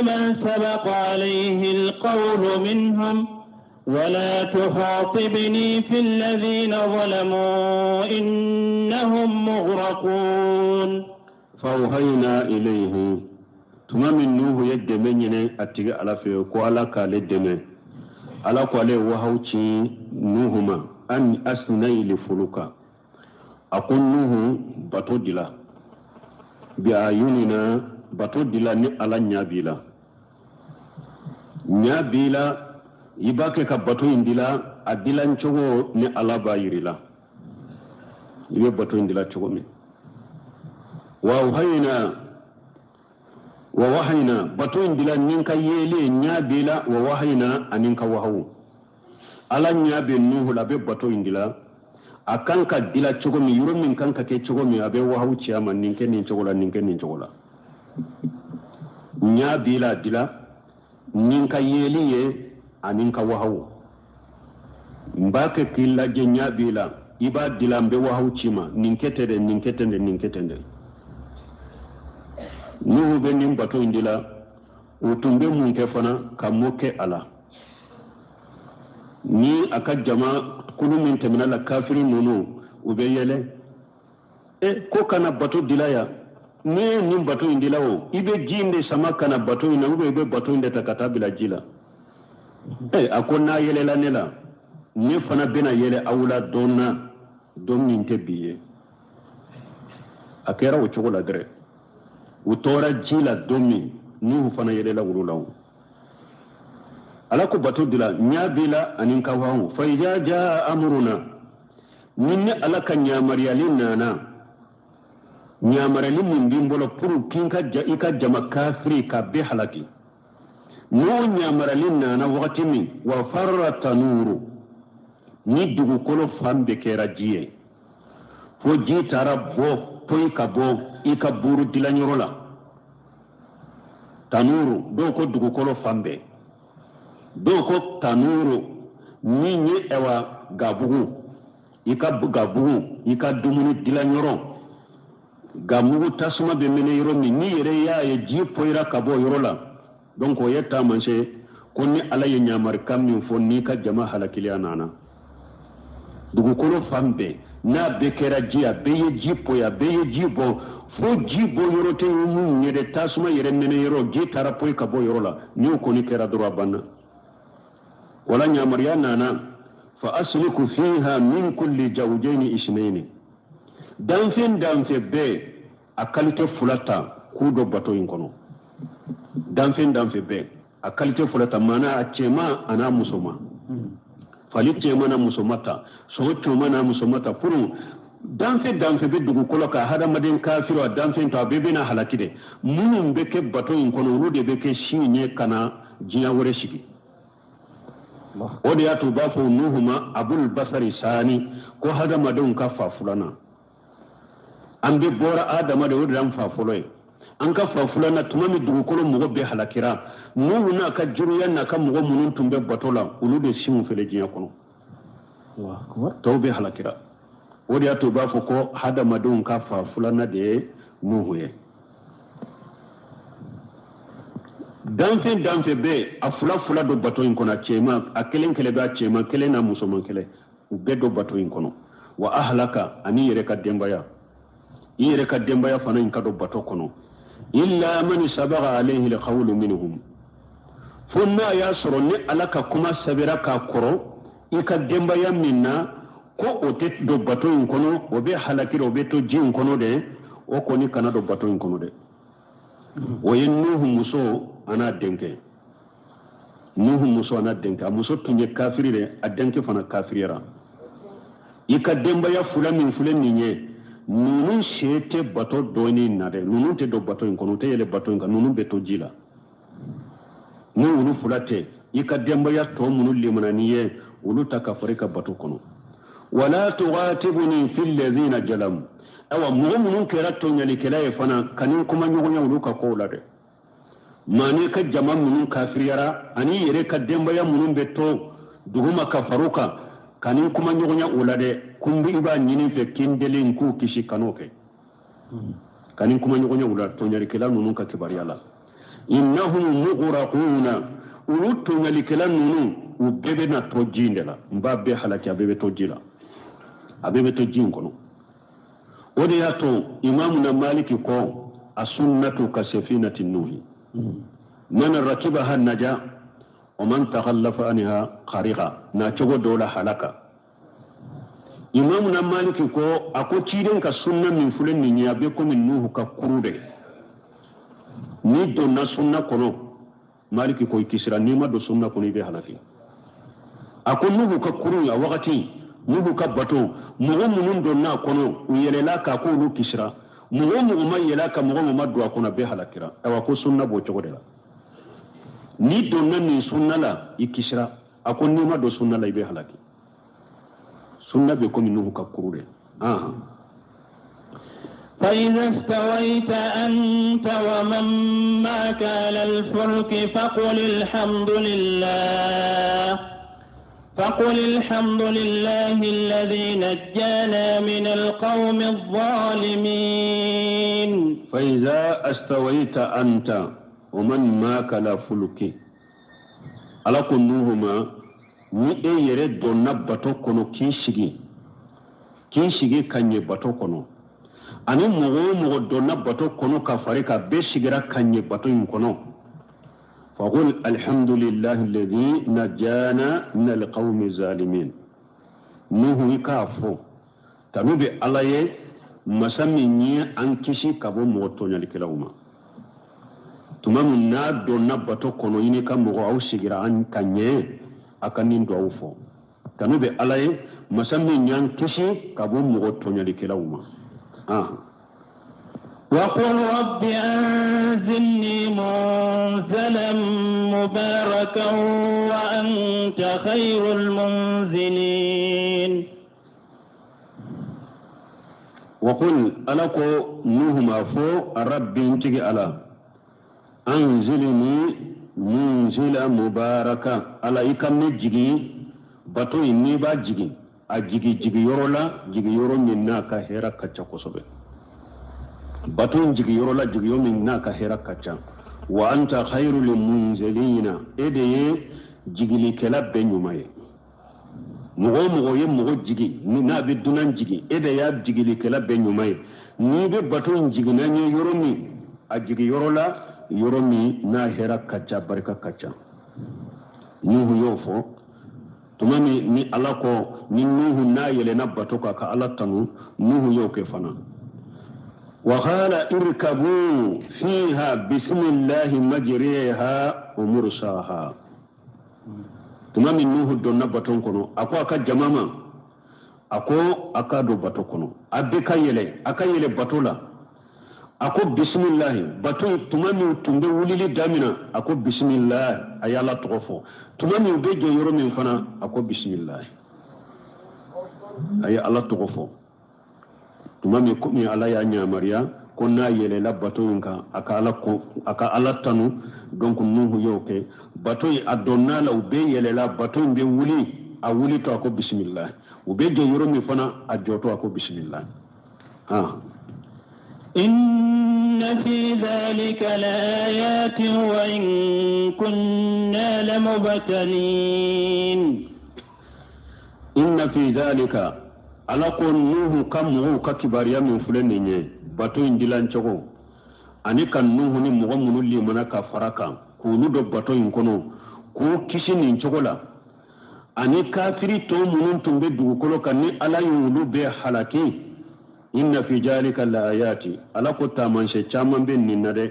من سبق عليه القول منهم ولا تخاطبني في الذين ظلموا إنهم مغرقون. فأوحينا إليه tuma min Nuhu ye dɛmɛ ɲini a tigi Ala fɛ ko Ala k'ale dɛmɛ, Ala ko ale wahaw ci Nuhu ma an asnayil fuluka, a ko Nuhu bato dila bi ayunina, bato dila ni Ala ɲɛ b'i la, ɲɛ b'i la, i b'a kɛ ka bato in dila, a dilan cogo ni Ala b'a yir'i la, i bɛ bato in dila cogo min. Wa wahayina bato in dila ni ka yeelen ɲɛ b'i la, wa wahayina ani ka wahawu, Ala ɲɛ bɛ Nuhu la, a bɛ bato in dila, a kan ka dila cogo min, yɔrɔ min kan ka kɛ cogo min, a bɛ wahawu ci a ma, nin kɛ nin cogo la, nin kɛ nin cogo la. Ɲa b'i la dila ni ka yeli ye ani ka wahawu, n b'a kɛ k'i lajɛ, ɲa b'i la, i b'a dila, n bɛ wahawu ci ma, nin kɛ ten dɛ, nin kɛ ten dɛ, nin kɛ ten dɛ. Nuhu bɛ nin bato in dila, o tun bɛ mun kɛ fana ka mɔ kɛ a la. Ni a ka jama kulu min tɛmɛna la, kafiri ninnu u bɛ yɛlɛ, ko kana bato dila yan. N'i ye nin bato in dila o, i bɛ ji in de sama ka na bato in na, ou bien i bɛ bato in de ta ka taa bila ji la. A ko n'a yɛlɛla ne la, ne fana bɛna yɛlɛ aw la don na, don min tɛ bi ye. A kɛra o cogo la dɛrɛ. U tora ji la don min, Nuhu fana yɛlɛla olu la. Ala ko bato dila ɲa b'i la ani n ka wahu fa iza jaa amruna, ni ne Ala ka ɲamariyali nana, ɲamariyali min b'i bolo pour k'i ka i ka jama kafiri ka bɛɛ halaki, n'o ɲamariyali nana wagati min, wa farra tanuru, ni dugukolo fan bɛɛ kɛra ji ye, fo ji taara bɔ poyi ka bɔ i ka buuru dilanyɔrɔ la. Tanuru, dɔw ko dugukolo fan bɛɛ, dɔw ko tanuru min ye ɛwa gabugu, i ka gabugu, i ka dumuni dilanyɔrɔ, gamugu tasuma bɛ mɛnɛ yɔrɔ min, n'i yɛrɛ y'a ye ji poyira ka bɔ yɔrɔ la, donc o ye taamasiyɛn ko ni Ala ye ɲamarikan min fɔ n'i ka jama halakiliya nana. Dugukolo fan bɛɛ n'a bɛɛ kɛra ji, a bɛɛ ye ji poyi, a bɛɛ ye ji bɔ, fo ji bɔ yɔrɔ tɛ mun yɛrɛ, tasuma yɛrɛ mɛnɛ yɔrɔ, ji taara poyi ka bɔ yɔrɔ la, n'o kɔni kɛra dɔrɔn a banna. Wala ɲamariya nana, fa asliku fiha min kulli jawjaini isnaini, danfɛn danfɛn bɛɛ a qualité fila ta k'u dɔ bato in kɔnɔ. Danfɛn danfɛn bɛɛ a qualité fila ta, maana a cɛman a n'a musoman, fali cɛman n'a musoman ta, sogo cɛman n'a musoman ta, pour danfɛn danfɛn bɛ dugukolo kan, hadamaden kafiri a danfɛn tɔ a bɛɛ bɛna halaki dɛ. Minnu bɛ kɛ bato in kɔnɔ, olu de bɛ kɛ si ɲɛ ka na diɲɛ wɛrɛ sigi. O de y'a to u b'a fɔ Nuhu ma Abul Basari Sani, ko hadamadenw ka fa filanan. An bɛ bɔra Adama de, o de y'an fa fɔlɔ ye. An ka fa filanan, tuma min dugukolo mɔgɔ bɛɛ halakira, Nuhu n'a ka juruya n'a ka mɔgɔ minnu tun bɛ bato la, olu de siw filɛ diɲɛ kɔnɔ. Tɔw bɛɛ halakira. O de y'a to u b'a fɔ ko hadamadenw ka fa filanan de ye Nuhu ye. Danfɛn danfɛn bɛɛ a fila fila don bato in kɔnɔ, a cɛman a kelen kelen bɛ, a cɛman kelen n'a musoman kelen, u bɛɛ don bato in kɔnɔ. Wa ahlaka, ani yɛrɛ ka denbaya, i yɛrɛ ka denbaya fana in ka don bato kɔnɔ. Illa man sabaga alayhi alqawlu minhum, fo n'a y'a sɔrɔ ni Ala ka kuma sɛbɛra k'a kɔrɔ i ka denbaya min na, ko o tɛ don bato in kɔnɔ, o bɛ halakira, o bɛ to ji in kɔnɔ dɛ, o kɔni kana don bato in kɔnɔ dɛ. O ye Nuhu muso a n'a denkɛ. Nuhu muso a n'a denkɛ, a muso tun ye kafiri dɛ, a denkɛ fana kafiriyara. I ka denbaya fila min filɛ nin ye, ninnu se tɛ bato dɔɔnin na dɛ, ninnu tɛ don bato in kɔnɔ, u tɛ yɛlɛ bato in kan, ninnu bɛ to ji la. Ni olu fila tɛ, i ka denbaya tɔ minnu limana n'i ye, olu ta ka fara i ka bato kɔnɔ. Wala tugatibuni fil ladhina jalamu, ayiwa mɔgɔ minnu kɛra tɔɲalikɛla ye fana, ka ni kuma ɲɔgɔnya olu ka kow la dɛ. Maa n'i ka jama minnu kafiriyara, ani i yɛrɛ ka denbaya minnu bɛ to duguma ka far'u kan, ka ni kuma ɲɔgɔnya o la dɛ. Kun i b'a ɲini fɛ k'i deli k'u kisi, kan'o kɛ. Ka ni kuma ɲɔgɔnya o la tɔɲalikɛla ninnu ka kibaruya la. Innahum mughraquna, olu tɔɲalikɛla ninnu u bɛɛ bɛna to ji in de la. N b'a bɛɛ halaki, a bɛɛ bɛ to ji la, a bɛɛ bɛ to ji in kɔnɔ. O de y'a to imamu na Maliki ko a sunnatu ka safinati Nuhi, man rakibaha naja wa man takhallafa anha khariqa, na cogo dɔ la halaka. Imamu na Maliki ko a ko ciden ka sunna min filɛ nin ye, a bɛ komi Nuhu ka kuru de. N'i donna sunna kɔnɔ, Maliki ko i kisira, n'i ma don sunna kɔnɔ i bɛ halaki. A ko Nuhu ka kuru a wagati, Nuhu ka bato, mɔgɔ minnu donna a kɔnɔ, u yɛlɛla k'a ko olu kisira. Mɔgɔ o mɔgɔ ma yɛlɛ a kan, mɔgɔ o mɔgɔ ma don a kɔnɔ, a bɛɛ halakira. Ayiwa ko sunna b'o cogo de la. N'i donna nin sunna la, i kisira. A ko n'i ma don sunna la, i bɛ halaki. Sunna bɛ komi Nuhu ka kuru de. فإذا استويت أنت ومن معك على الفلك فقل الحمد لله الذي نجانا من القوم الظالمين. فإذا استويت أنت ومن معك على الفلك، ala ko Nuhu ma, ni e yɛrɛ donna bato kɔnɔ k'i sigi ka ɲɛ bato kɔnɔ, ani mɔgɔ o mɔgɔ donna bato kɔnɔ ka fari ka bɛɛ sigira ka ɲɛ bato in kɔnɔ, faqul alhamdulillahi alladhi najana min alqawmi zalimin. Nuhu i k'a fɔ tanu bɛ Ala ye, masa min ye an kisi ka bɔ mɔgɔ tɔɲalikɛlaw ma. Tuma min n'a donna bato kɔnɔ i n'i ka mɔgɔ aw sigira an ka ɲɛ a ka nin duwawu fɔ. Tanu bɛ Ala ye masa min y'an kisi ka bɔ mɔgɔ tɔɲalikɛlaw ma. وقل رب أنزلني منزلا مباركا وأنت خير المنزلين. وقل ألكو نوح ما فو رب انتجي على أنزلني منزلا مباركا على إكم نجي باتو إني با جيجي أجيجي جيجي يورو لا جيجي يورو منا كهيرا كاتشا كوسوبي bato jigi yɔrɔ la jigi yɔrɔ min n'a ka hɛrɛ ka ca wa anta khairul munzilina e de ye jigilikɛla bɛɛ ɲuman ye mɔgɔ o mɔgɔ ye mɔgɔ jigi n'a bɛ dunan jigi e de y'a jigilikɛla bɛɛ ɲuman ye n'i bɛ bato in jiginna n ye yɔrɔ min a jigi yɔrɔ la yɔrɔ min n'a hɛrɛ ka ca barika ka ca. Nuhu y'o fɔ tuma min ni Ala ko ni Nuhu n'a yɛlɛnna bato kan ka Ala tanu Nuhu y'o kɛ fana. وقال اركبوا فيها بسم الله مجريها ومرساها. tuma min Nuhu donna baton kɔnɔ a ko a ka jama ma a ko a ka don bato kɔnɔ a bɛɛ ka yɛlɛ a ka yɛlɛ bato la a ko bisimilahi bato tuma min tun bɛ wulili daminɛ a ko bisimilahi a ye Ala tɔgɔ fɔ tuma min u bɛ jɔ yɔrɔ min fana a ko bisimilahi a ye Ala tɔgɔ fɔ. Tuma min komi Ala y'a yamaruya ko n'a yɛlɛla bato in kan a ka Ala tanu donc Nuhu y'o kɛ bato in a donna la u bɛɛ yɛlɛla bato in bɛ wuli a wulitɔ a ko bisimilahi u bɛ jɔ yɔrɔ min fana a jɔtɔ a ko bisimilahi. إن في ذلك لآيات وإن كنا لمبتلين. إن في ذلك Ala ko Nuhu ka mɔgɔw ka kibaruya min filɛ nin ye bato in dilan cogo ani ka Nuhu ni mɔgɔ minnu limana ka fara kan k'olu don bato in kɔnɔ k'u kisi nin cogo la ani kafiri tɔ minnu tun bɛ dugukolo kan ni Ala y'olu bɛɛ halaki inna fi zalika laayati Ala ko taamasiyɛn caman bɛ nin na dɛ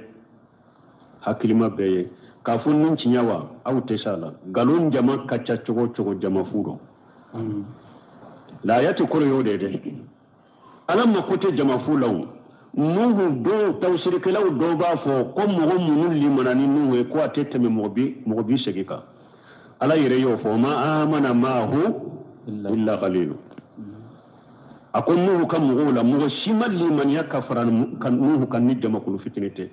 hakilima bɛɛ ye k'a fɔ nin tiɲɛ wa aw tɛ s'a la nkalon jama ka ca cogo o cogo jama fu dɔn. Laayati kɔrɔ y'o de ye dɛ Ala mako tɛ jama fu la o Nuhu dɔw tawusirikɛlaw dɔw b'a fɔ ko mɔgɔ minnu limana ni Nuhu ye ko a tɛ tɛmɛ mɔgɔ 80 kan Ala yɛrɛ y'o fɔ ma amana maahu illa qalilu a ko Nuhu ka mɔgɔw la mɔgɔ si ma limaniya ka fara Nuhu kan ni jamakulu fitinin tɛ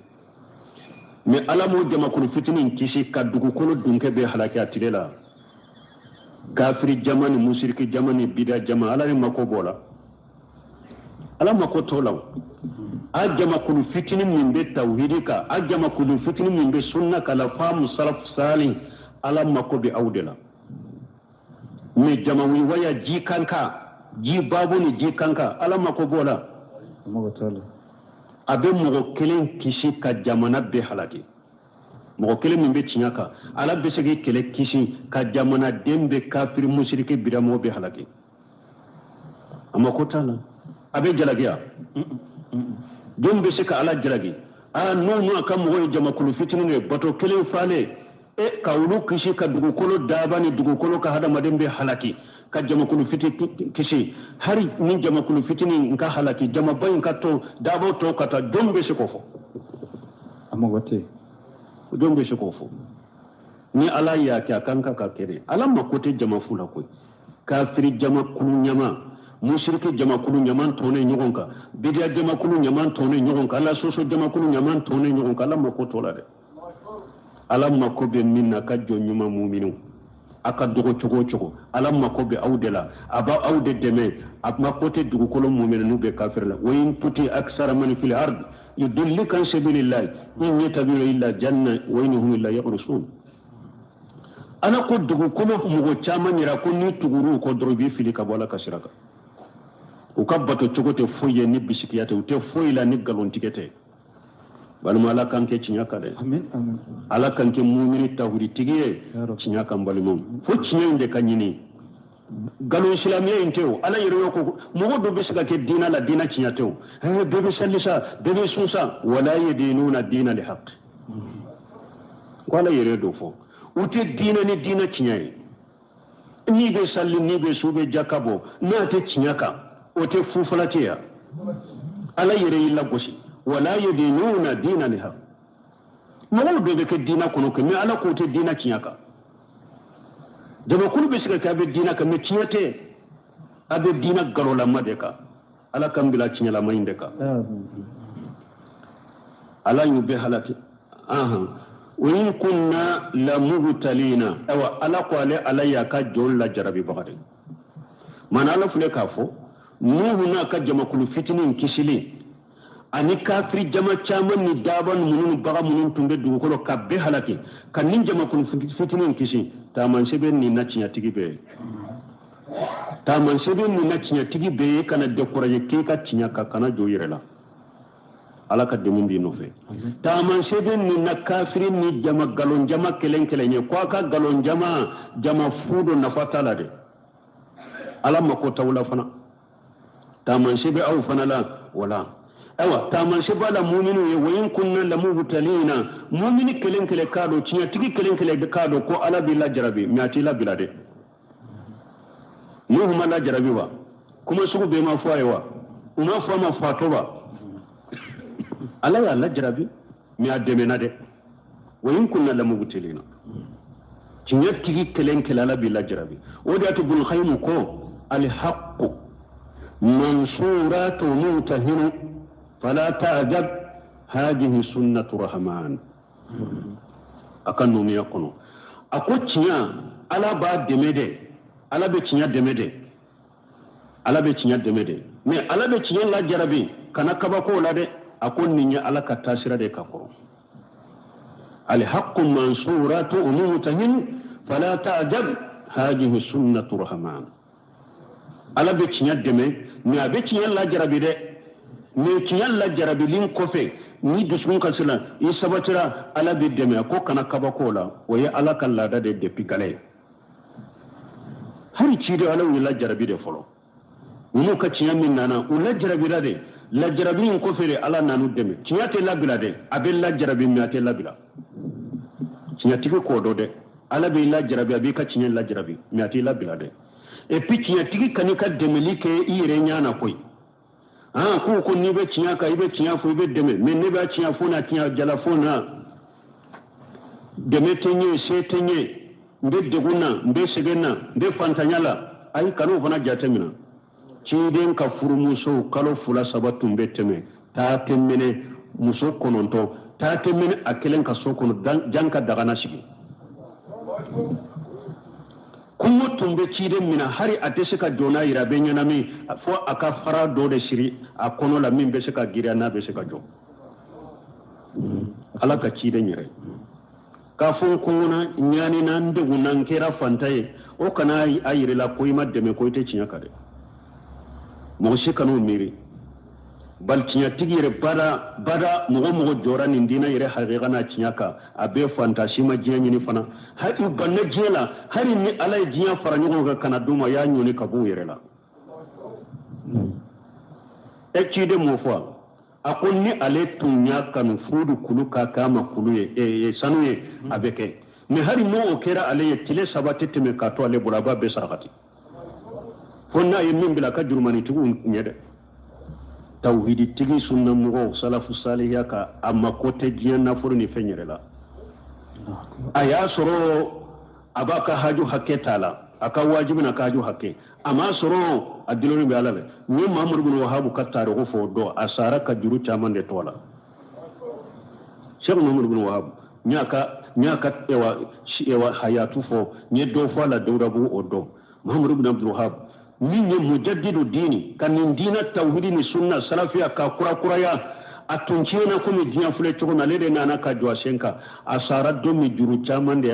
mais Ala m'o jamakulu fitinin kisi ka dugukolo dunkɛ bɛɛ halaki a tile la. Kafiri jama ni musiriki jama ni bida jama Ala ni mako b'o la Ala mako t'o la a jamakulu fitinin min bɛ tawhidi kan a jamakulu fitinin min bɛ sunna kan la faamu salaf salih Ala mako bɛ aw de la mais jama waya ji kanka ji babu ni ji kanka Ala mako b'o la a bɛ mɔgɔ kelen kisi ka jamana bɛɛ halaki. Mɔgɔ kelen min bɛ tiɲɛ kan Ala bɛ se k'i kɛlɛ kisi ka jamanaden bɛ kafiri musiriki biramɔgɔ bɛ halaki a mako t'a la a bɛ jalakiya jɔn bɛ se ka Ala jalaki aa n'o a ka mɔgɔ ye jamakulu fitinin de ye bato kelen falen e ka olu kisi ka dugukolo daba ni dugukolo ka hadamaden bɛ halaki ka jamakulu fitinin kisi hali ni jamakulu fitinin ka halaki jamaba in ka to dabo tɔ ka taa jɔn bɛ se k'o fɔ a mako tɛ jɔn bɛ se k'o fɔ ni Ala y'a kɛ a kan ka kɛ de Ala mako tɛ jama fu la koyi kafiri jamakulu ɲama musiriki jamakulu ɲama tɔnnen ɲɔgɔn kan bidiya jamakulu ɲama tɔnnen ɲɔgɔn kan Ala sɔsɔ jamakulu ɲama tɔnnen ɲɔgɔn kan Ala mako t'o la dɛ Ala mako bɛ min na ka jɔn ɲuman muminu a ka dɔgɔ cogo o cogo Ala mako bɛ aw de la a b'aw de dɛmɛ a mako tɛ dugukolo muminu n'u bɛ kafiri la wa in tuti aksara man fil ard yudillika an sabilillahi in yattabi'una illa janna wa in hum illa yakhrusun. Ala ko dugukolo mɔgɔ caman yira ko n'i tugur'u kɔ dɔrɔn i b'i fili ka bɔ Ala ka sira kan u ka bato cogo tɛ foyi ye ni bisikiya tɛ u tɛ foyi la ni nkalontigɛ tɛ balima Ala k'an kɛ tiɲɛ kan dɛ Ala k'an kɛ mumini tawhiditigi ye tiɲɛ kan balimaw fo tiɲɛ in de ka ɲini. Nkalon silamɛya in tɛ o. Ala yɛrɛ y'o ko mɔgɔ dɔ bɛ se ka kɛ diinɛ la, diinɛ tiɲɛ tɛ o. Bɛɛ bɛ sali sa, bɛɛ bɛ sun sa, wala yadinuna diina li haqq. Ko Ala yɛrɛ d'o fɔ. U tɛ diinɛ ni diinɛ tiɲɛ ye. N'i bɛ sali, n'i bɛ sun, bɛ jaka bɔ, n'a tɛ tiɲɛ kan, o tɛ fufalati ya. Ala yɛrɛ y'i lagosi. Wala yadinuna diina li haqq. Mɔgɔw dɔ bɛ kɛ diinɛ kɔnɔ kɛ, mais Ala k'o tɛ diinɛ tiɲɛ kan. Jamakulu bɛ se ka kɛ a bɛ diinɛ kan, mais tiɲɛ tɛ. A bɛ diinɛ nkalonlama de kan. Ala k'an bila tiɲɛlama in de kan. Ala y'u bɛɛ halaki. Wa in kunna lamubtalina. Ayiwa Ala ko ale Ala y'a ka jɔn lajarabibaga de. Maana Ala filɛ k'a fɔ Nuhu n'a ka jamakulu fitinin kisili ani kafiri jama caman ni daba minnu ni bagan minnu tun bɛ dugukolo ka bɛɛ halaki ka nin jamakulu fitinin kisi. Taamasiyɛn nin na tiɲɛtigi bɛɛ ye. Taamasiyɛn nin na tiɲɛtigi bɛɛ ye, kana décourager k'i ka tiɲɛ kan, kana jɔ i yɛrɛ la. Ala ka dɛmɛ b'i nɔfɛ. Taamasiyɛn nin na kafiri ni jama nkalon jama kelen kelen ye, ko a ka nkalon jama jama fu dɔ nafa t'a la dɛ. Ala mako t'aw la fana. Taamasiyɛn bɛ aw fana la wala. Ayiwa taamasiyɛn b'a la muminu ye, wa in kunna lamubtalina. Mumini kelen kelen k'a dɔn, tiɲɛtigi kelen kelen k'a dɔn ko Ala b'i lajarabi, mais a t'i labila dɛ. Nuhu ma lajarabi wa? Kuma sugu bɛɛ ma fɔ a ye wa? U ma fɔ a ma fatɔ wa? Ala y'a lajarabi, mais a dɛmɛna dɛ. Wa in kunna lamubtalina. Tiɲɛtigi kelen kelen Ala b'i lajarabi. O de y'a to Ibn Qayyim ko alhaqqu mansuratu mutahinu fala ta'jab hadhihi sunnatu rahman. A ka numuya kɔnɔ a ko tiɲɛ Ala b'a dɛmɛ dɛ, Ala bɛ tiɲɛ dɛmɛ dɛ, Ala bɛ tiɲɛ dɛmɛ dɛ, mais Ala bɛ tiɲɛ lajarabi, kana kabako la dɛ. A ko nin ye Ala ka taasira de ka kɔrɔ. Alhaqqu mansuratu mutahinu fala ta'jab hadhihi sunnatu rahman. Ala bɛ tiɲɛ dɛmɛ, mais a bɛ tiɲɛ lajarabi dɛ. Mais tiɲɛ lajarabili kɔfɛ, ni dusukun kasira, i sabatira, Ala bɛ dɛmɛ. A ko kana kabako la, o ye Ala ka laada de depuis gale ye. Hali ciden Ala y'u lajarabi de fɔlɔ. U n'u ka tiɲɛ min nana, u lajarabira de. Lajarabi in kɔfɛ de Ala nan'u dɛmɛ. Tiɲɛ tɛ labila dɛ, a bɛ lajarabi, mais a tɛ labila. Tiɲɛtigi k'o dɔn dɛ. Ala b'i lajarabi, a b'i ka tiɲɛ lajarabi, mais a t'i labila dɛ. Et puis tiɲɛtigi kan'i ka dɛmɛli kɛ i yɛrɛ ɲɛ na koyi. Ko ko n'i bɛ tiɲɛ kan, i bɛ tiɲɛ fɔ, i bɛ dɛmɛ, mais ne b'a tiɲɛ fɔ na, tiɲɛ jala fɔ na, dɛmɛ tɛ ɲɛ, se tɛ ɲɛ, n bɛ degun na, n bɛ sɛgɛn na, n bɛ fantanya la. Ayi, kan'o fana jateminɛ. Ciden ka furumusow kalo 2 3 tun bɛ tɛmɛ, taa tɛ minɛ muso 9, taa tɛ minɛ a kelen ka so kɔnɔ, jan ka dagana sigi. Kungo tun bɛ ciden minɛ, hali a tɛ se ka jɔ n'a yɛrɛ, a bɛ ɲɛnami fo a ka fara dɔ de siri a kɔnɔ la min bɛ se ka girinya n'a bɛ se ka jɔ. Ala ka ciden yɛrɛ k'a fɔ n kɔngɔna, n ɲanina, n degunna, n kɛra fanta ye, o kana a yɛrɛ la ko i ma dɛmɛ, ko i tɛ tiɲɛ kan dɛ. Mɔgɔ si kan'o miiri. Bali tiɲɛtigi yɛrɛ bada bada, mɔgɔ mɔgɔ jɔra nin diinɛ yɛrɛ hakika n'a tiɲɛ kan, a bɛɛ fanta si ma diɲɛ ɲini fana. Hali u banna diɲɛ la, hali ni Ala ye diɲɛ fara ɲɔgɔn kan ka na d'u ma, y'a ɲɔni ka b'u yɛrɛ la. E ciden m'o fɔ, a ko ni ale tun y'a kanu furudu kulu ka k'a ma kulu ye, sanu ye, a bɛ kɛ. Mais hali n'o kɛra ale ye, tile 3 tɛ tɛmɛ k'a to ale bolo, a b'a bɛɛ sarakati. Fo n'a ye min bila a ka jurumanitigiw ɲɛ dɛ. Tawhiditigi sunna mɔgɔw salafu salihiya ka a mako tɛ diɲɛ nafolo ni fɛn yɛrɛ la. A y'a sɔrɔ a b'a ka haju hakɛ t'a la, a ka wajibi n'a ka haju hakɛ. A m'a sɔrɔ a dulonni bɛ Ala la. N ye Mahamadu bin Wahabu ka tariku fɔ dɔn, a sara ka juru caman de to a la. Cheikh Mahamadu bin Wahabu, n y'a ka ewa hayatu fɔ, n ye dɔ fɔ a la Dawudabugu o dɔn. Mahamadu bin Abdul Wahab min ye mujaddidu diini, ka nin diina tawhidi ni sunna salafiya ka kurakuraya, a tun tiɲɛna komi diɲɛ filɛ cogo min, ale de nana ka jɔ a sen kan. A sara don min, juru caman de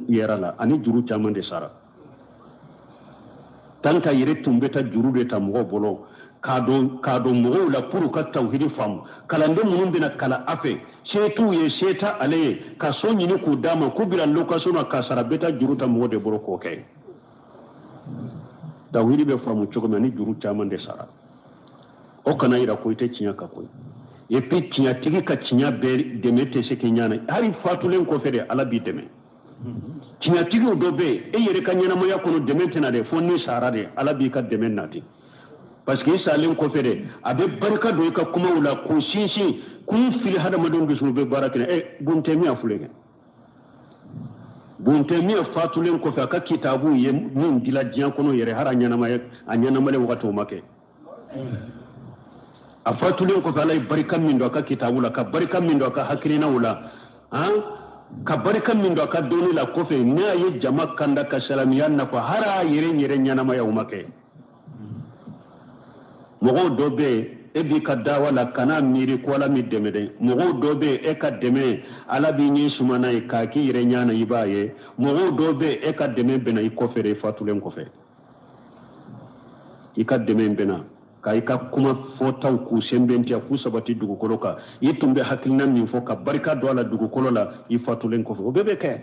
yɛrɛ la, ani juru caman de sara. Tant que yɛrɛ tun bɛ taa juru de ta mɔgɔw bolo k'a don mɔgɔw la pour ka tawhidi faamu. Kalanden minnu bɛna kalan a fɛ, se t'u ye, se t'a ale ye, ka so ɲini k'u d'a ma, k'u bila location na k'a sara, bɛ taa juru ta mɔgɔ de bolo k'o kɛ. Tawhidi bɛ faamu cogo min ni juru caman de sara o kana yira ko i tɛ tiɲɛ kan koyi. Et puis tiɲɛtigi ka tiɲɛ bɛɛ dɛmɛ tɛ se k'i ɲana, hali fatulen kɔfɛ de Ala b'i dɛmɛ. Tiɲɛtigiw dɔ bɛ yen, e yɛrɛ ka ɲɛnamaya kɔnɔ dɛmɛ tɛna dɛ, fo n'i sara de Ala b'i ka dɛmɛ nati, parce que i salen kɔfɛ de a bɛ barika don i ka kumaw la k'u sinsin k'u fili hadamadenw dusukun bɛ baara kɛ. Bun Taymiya filɛ kɛ, Bun Taymiya fatulen kɔfɛ a ka kitabu ye min dila diɲɛ kɔnɔ yɛrɛ, hali a ɲɛnamaya a ɲɛnamalen wagati o ma kɛ. A fatulen kɔfɛ Ala ye barika min don a ka kitabu la, ka barika min don a ka hakilinaw la, han, ka barika min don a ka dɔnni la kɔfɛ, n'a ye jama kanda ka salamiya nafa, hali a yɛrɛ ɲɛnamaya o ma kɛ. Mɔgɔw dɔ bɛ yen, e b'i ka dawa la, kana miiri ko Ala m'i dɛmɛ dɛ. Mɔgɔw dɔ bɛ yen, e ka dɛmɛ Ala b'i ɲɛ suma n'a ye k'a k'i yɛrɛ ɲɛ na, i b'a ye. Mɔgɔw dɔ bɛ yen, e ka dɛmɛ bɛna i kɔfɛ de, i fatulen kɔfɛ i ka dɛmɛ bɛna ka i ka kuma fɔtaw k'u sɛnbɛntiya k'u sabati dugukolo kan. I tun bɛ hakilina min fɔ ka barika don a la dugukolo la, i fatulen kɔfɛ o bɛɛ bɛ kɛ.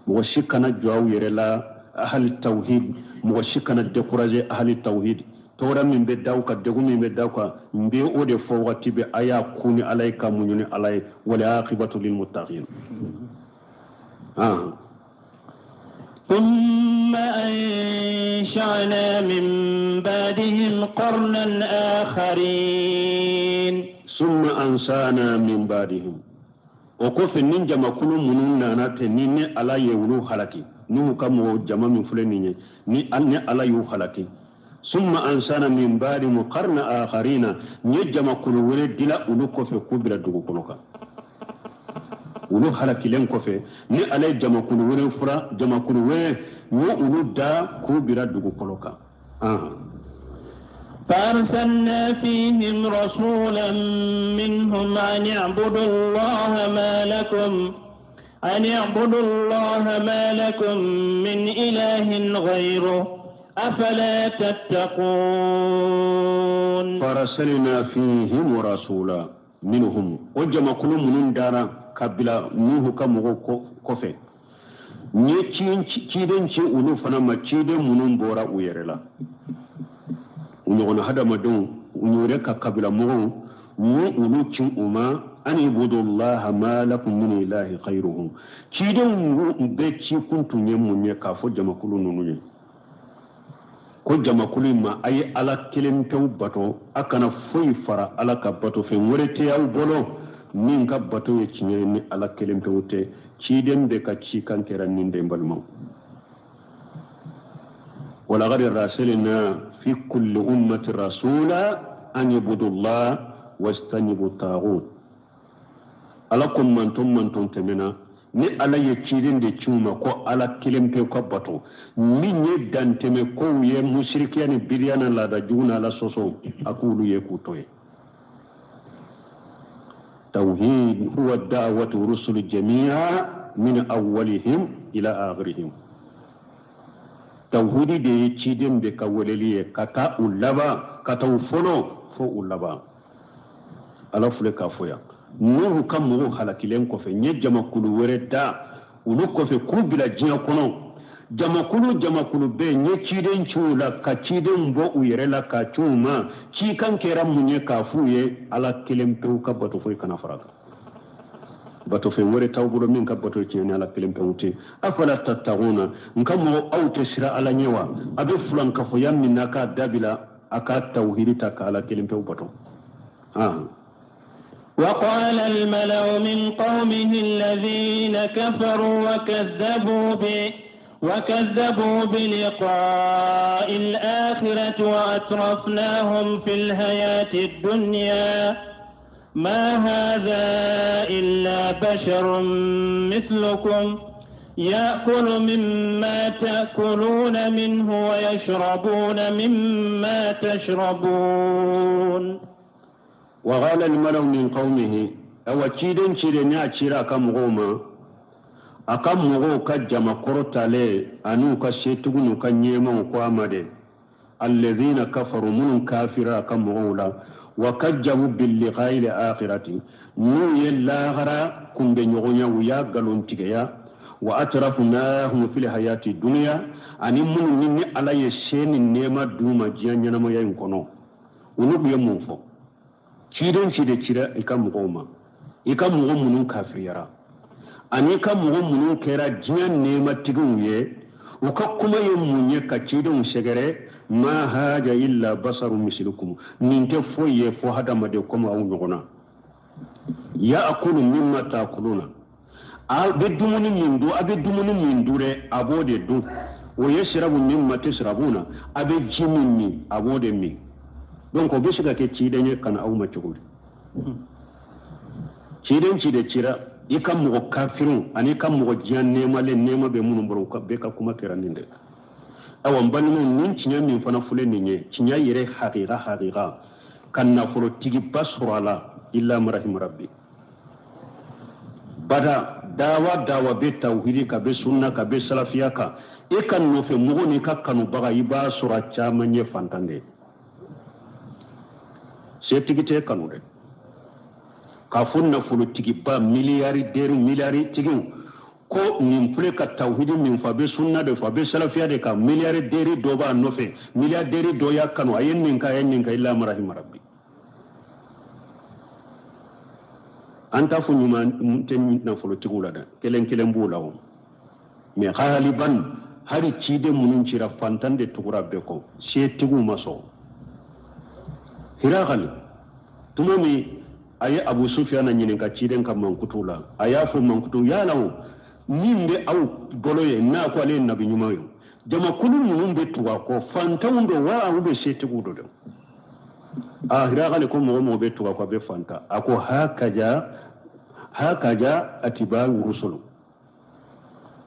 Mɔgɔ si kana jɔ aw yɛrɛ la ahali tawhid, mɔgɔ si kana décourager ahali tawhid. Tɔɔrɔ min bɛ da aw kan, degun min bɛ da aw kan, n bɛ o de fɔ waati bɛɛ, a y'a kun ni Ala ye, ka muɲu ni Ala ye. Wal aqibatu lil muttaqin. ثم أنشأنا من بعدهم قرنا آخرين. ثم أنشأنا من بعدهم. O kɔfɛ ni jamakulu minnu nana ten, ni ne Ala ye olu halaki, n'u ka mɔgɔ jama min filɛ nin ye, ni ne Ala y'u halaki, summa ansana min ba'dihim qarna akharina, n ye jamakulu wɛrɛ dila olu kɔfɛ k'u bila dugukolo kan. Olu halakilen kɔfɛ, ni Ala ye jamakulu wɛrɛ fura, jamakulu wɛrɛ n ye olu da k'u bila dugukolo kan. فأرسلنا فيهم رسولا منهم أن اعبدوا الله ما لكم من إله غيره أفلا تتقون. فأرسلنا فيهم رسولا منهم. O jamakulu minnu dara kabila Nuhu ka mɔgɔw kɔfɛ, n ye ciden ci olu fana ma, ciden minnu bɔra u yɛrɛ la, u ɲɔgɔnna hadamadenw, u yɛrɛ ka kabila mɔgɔw, n ye olu ci u ma, an ibudullaha ma lakum min ilahi ghayruhu. Cidenw bɛɛ ci kun tun ye mun ye? K'a fɔ jamakulu ninnu ye ko jamakulu in ma, a ye Ala kelen pewu bato, a kana foyi fara Ala ka bato, fɛn wɛrɛ tɛ aw bolo min ka bato ye tiɲɛ ye ni Ala kelen pewu tɛ. Ciden bɛɛ ka cikan kɛra nin den balimaw. ولقد رسلنا في كل أمة رسولا أن يعبدوا الله واجتنبوا الطاغوت. Ala ko manton tɛmɛna ni Ala ye ciden de ci u ma ko Ala kelen pewu ka bato, min ye dantɛmɛ kow ye, musirikiya ni biriya na laada jugu ni Ala sɔsɔ, a k'olu ye k'u to ye. Tawhid huwa da'watu rusul jami'a min awwalihim ila akhirihim. Tawhidi de ye ciden bɛ ka weleli ye ka taa u laban, ka taa u fɔlɔ fo u laban. Ala filɛ k'a fɔ yan, Nuhu ka mɔgɔw halakilen kɔfɛ, n ye jamakulu wɛrɛ da olu kɔfɛ k'u bila diɲɛ kɔnɔ. Jamakulu bɛɛ n ye ciden ci u la, ka ciden bɔ u yɛrɛ la k'a ci u ma. Cikan kɛra mun ye? K'a f'u ye Ala kelen pewu ka bato, foyi kana fara kan, bato fɛn wɛrɛ t'aw bolo min ka bato tiɲɛ ni Ala kelen pewu tɛ. Afala tattaquna, n ka mɔgɔ aw tɛ siran Ala ɲɛ wa? A bɛ filankafoya min na k'a dabila, a ka tawhidi ta ka Ala kelen pewu bato. وقال الملأ من قومه الذين كفروا وكذبوا بلقاء الآخرة وأترفناهم في الحياة الدنيا ما هذا إلا بشر مثلكم يأكل مما تأكلون منه ويشربون مما تشربون. وقال الملأ من قومه أو تشيدن تشيدن أتشيرا كم غوما أكم غو كجما كرتالي أنو كشيتغنو كنيما وقامد الذين كفروا من كافرا كم غولا وكذبوا باللقاء الآخرة نو يلاغرا كن بنيغونيا ويا قالون تيجيا Wa atrafnahum fil hayati dunya, ani minnu ni Ala ye se ni nɛɛma d'u ma diɲɛ ɲɛnamaya in kɔnɔ, olu tun ye mun fɔ? Ciden ci de cira i ka mɔgɔw ma, i ka mɔgɔ minnu kafiriyara, ani i ka mɔgɔ minnu kɛra diɲɛ nɛɛmatigiw ye, u ka kuma ye mun ye ka cidenw sɛgɛrɛ? Ma haja illa basaru mislukum, nin tɛ foyi ye fo hadamaden komi aw ɲɔgɔn na. Ya'kulu mimma ta'kuluna, a bɛ dumuni min dun, a bɛ dumuni min dun dɛ, a b'o de dun. O ye sirabu mimma tashrabuna, a bɛ ji min min, a b'o de min. Donc o bɛ se ka kɛ ciden ye ka na aw ma cogo di? Ciden ci de cira i ka mɔgɔ kafiriw ani i ka mɔgɔ diɲɛ nɛɛmalen, nɛɛma bɛ minnu bolo, u ka bɛɛ ka kuma kɛra nin de. Awa n balimaw, nin tiɲɛ min fana filɛ nin ye, tiɲɛ yɛrɛ hakika hakika, ka nafolotigiba sɔrɔ a la, illa man rahima rabbi. Bada dawa dawa bɛ tawhidi kan, bɛ sunna kan, bɛ salafiya kan, e ka nɔfɛ mɔgɔ n'i ka kanubaga, i b'a sɔrɔ a caman ye fantan de ye. Setigi tɛ kanu dɛ. K'a fɔ nafolotigiba miliyari miliyaritigiw ko nin filɛ ka tawhidi min fɔ, a bɛ sunna de fɔ, a bɛ salafiya de kan, miliyari dɔ b'a nɔfɛ, miliyari dɔ y'a kanu, a ye nin kɛ, a ye nin kɛ, illa man rahima rabbi. An t'a fɔ ɲuman tɛ nafolotigiw la dɛ, kelen kelen b'o la o, mais ghaliban hali ciden minnu cira, fantan de tugura bɛɛ kɔ, setigiw ma sɔn. Hiragali tuma min a ye Abu Sufiyana ɲininka ciden ka mankutu la, a y'a fɔ mankutu yala o min bɛ aw bolo ye n'a ko ale ye nabi ɲuman ye, jamakulu ninnu bɛ tugu a kɔ, fantanw don wa u bɛ setigiw don dɛ? A Hiragali ko mɔgɔ mɔgɔ bɛ tugu a kɔ, a bɛ fantan. A ko hakaja hakaja atiba rusulu,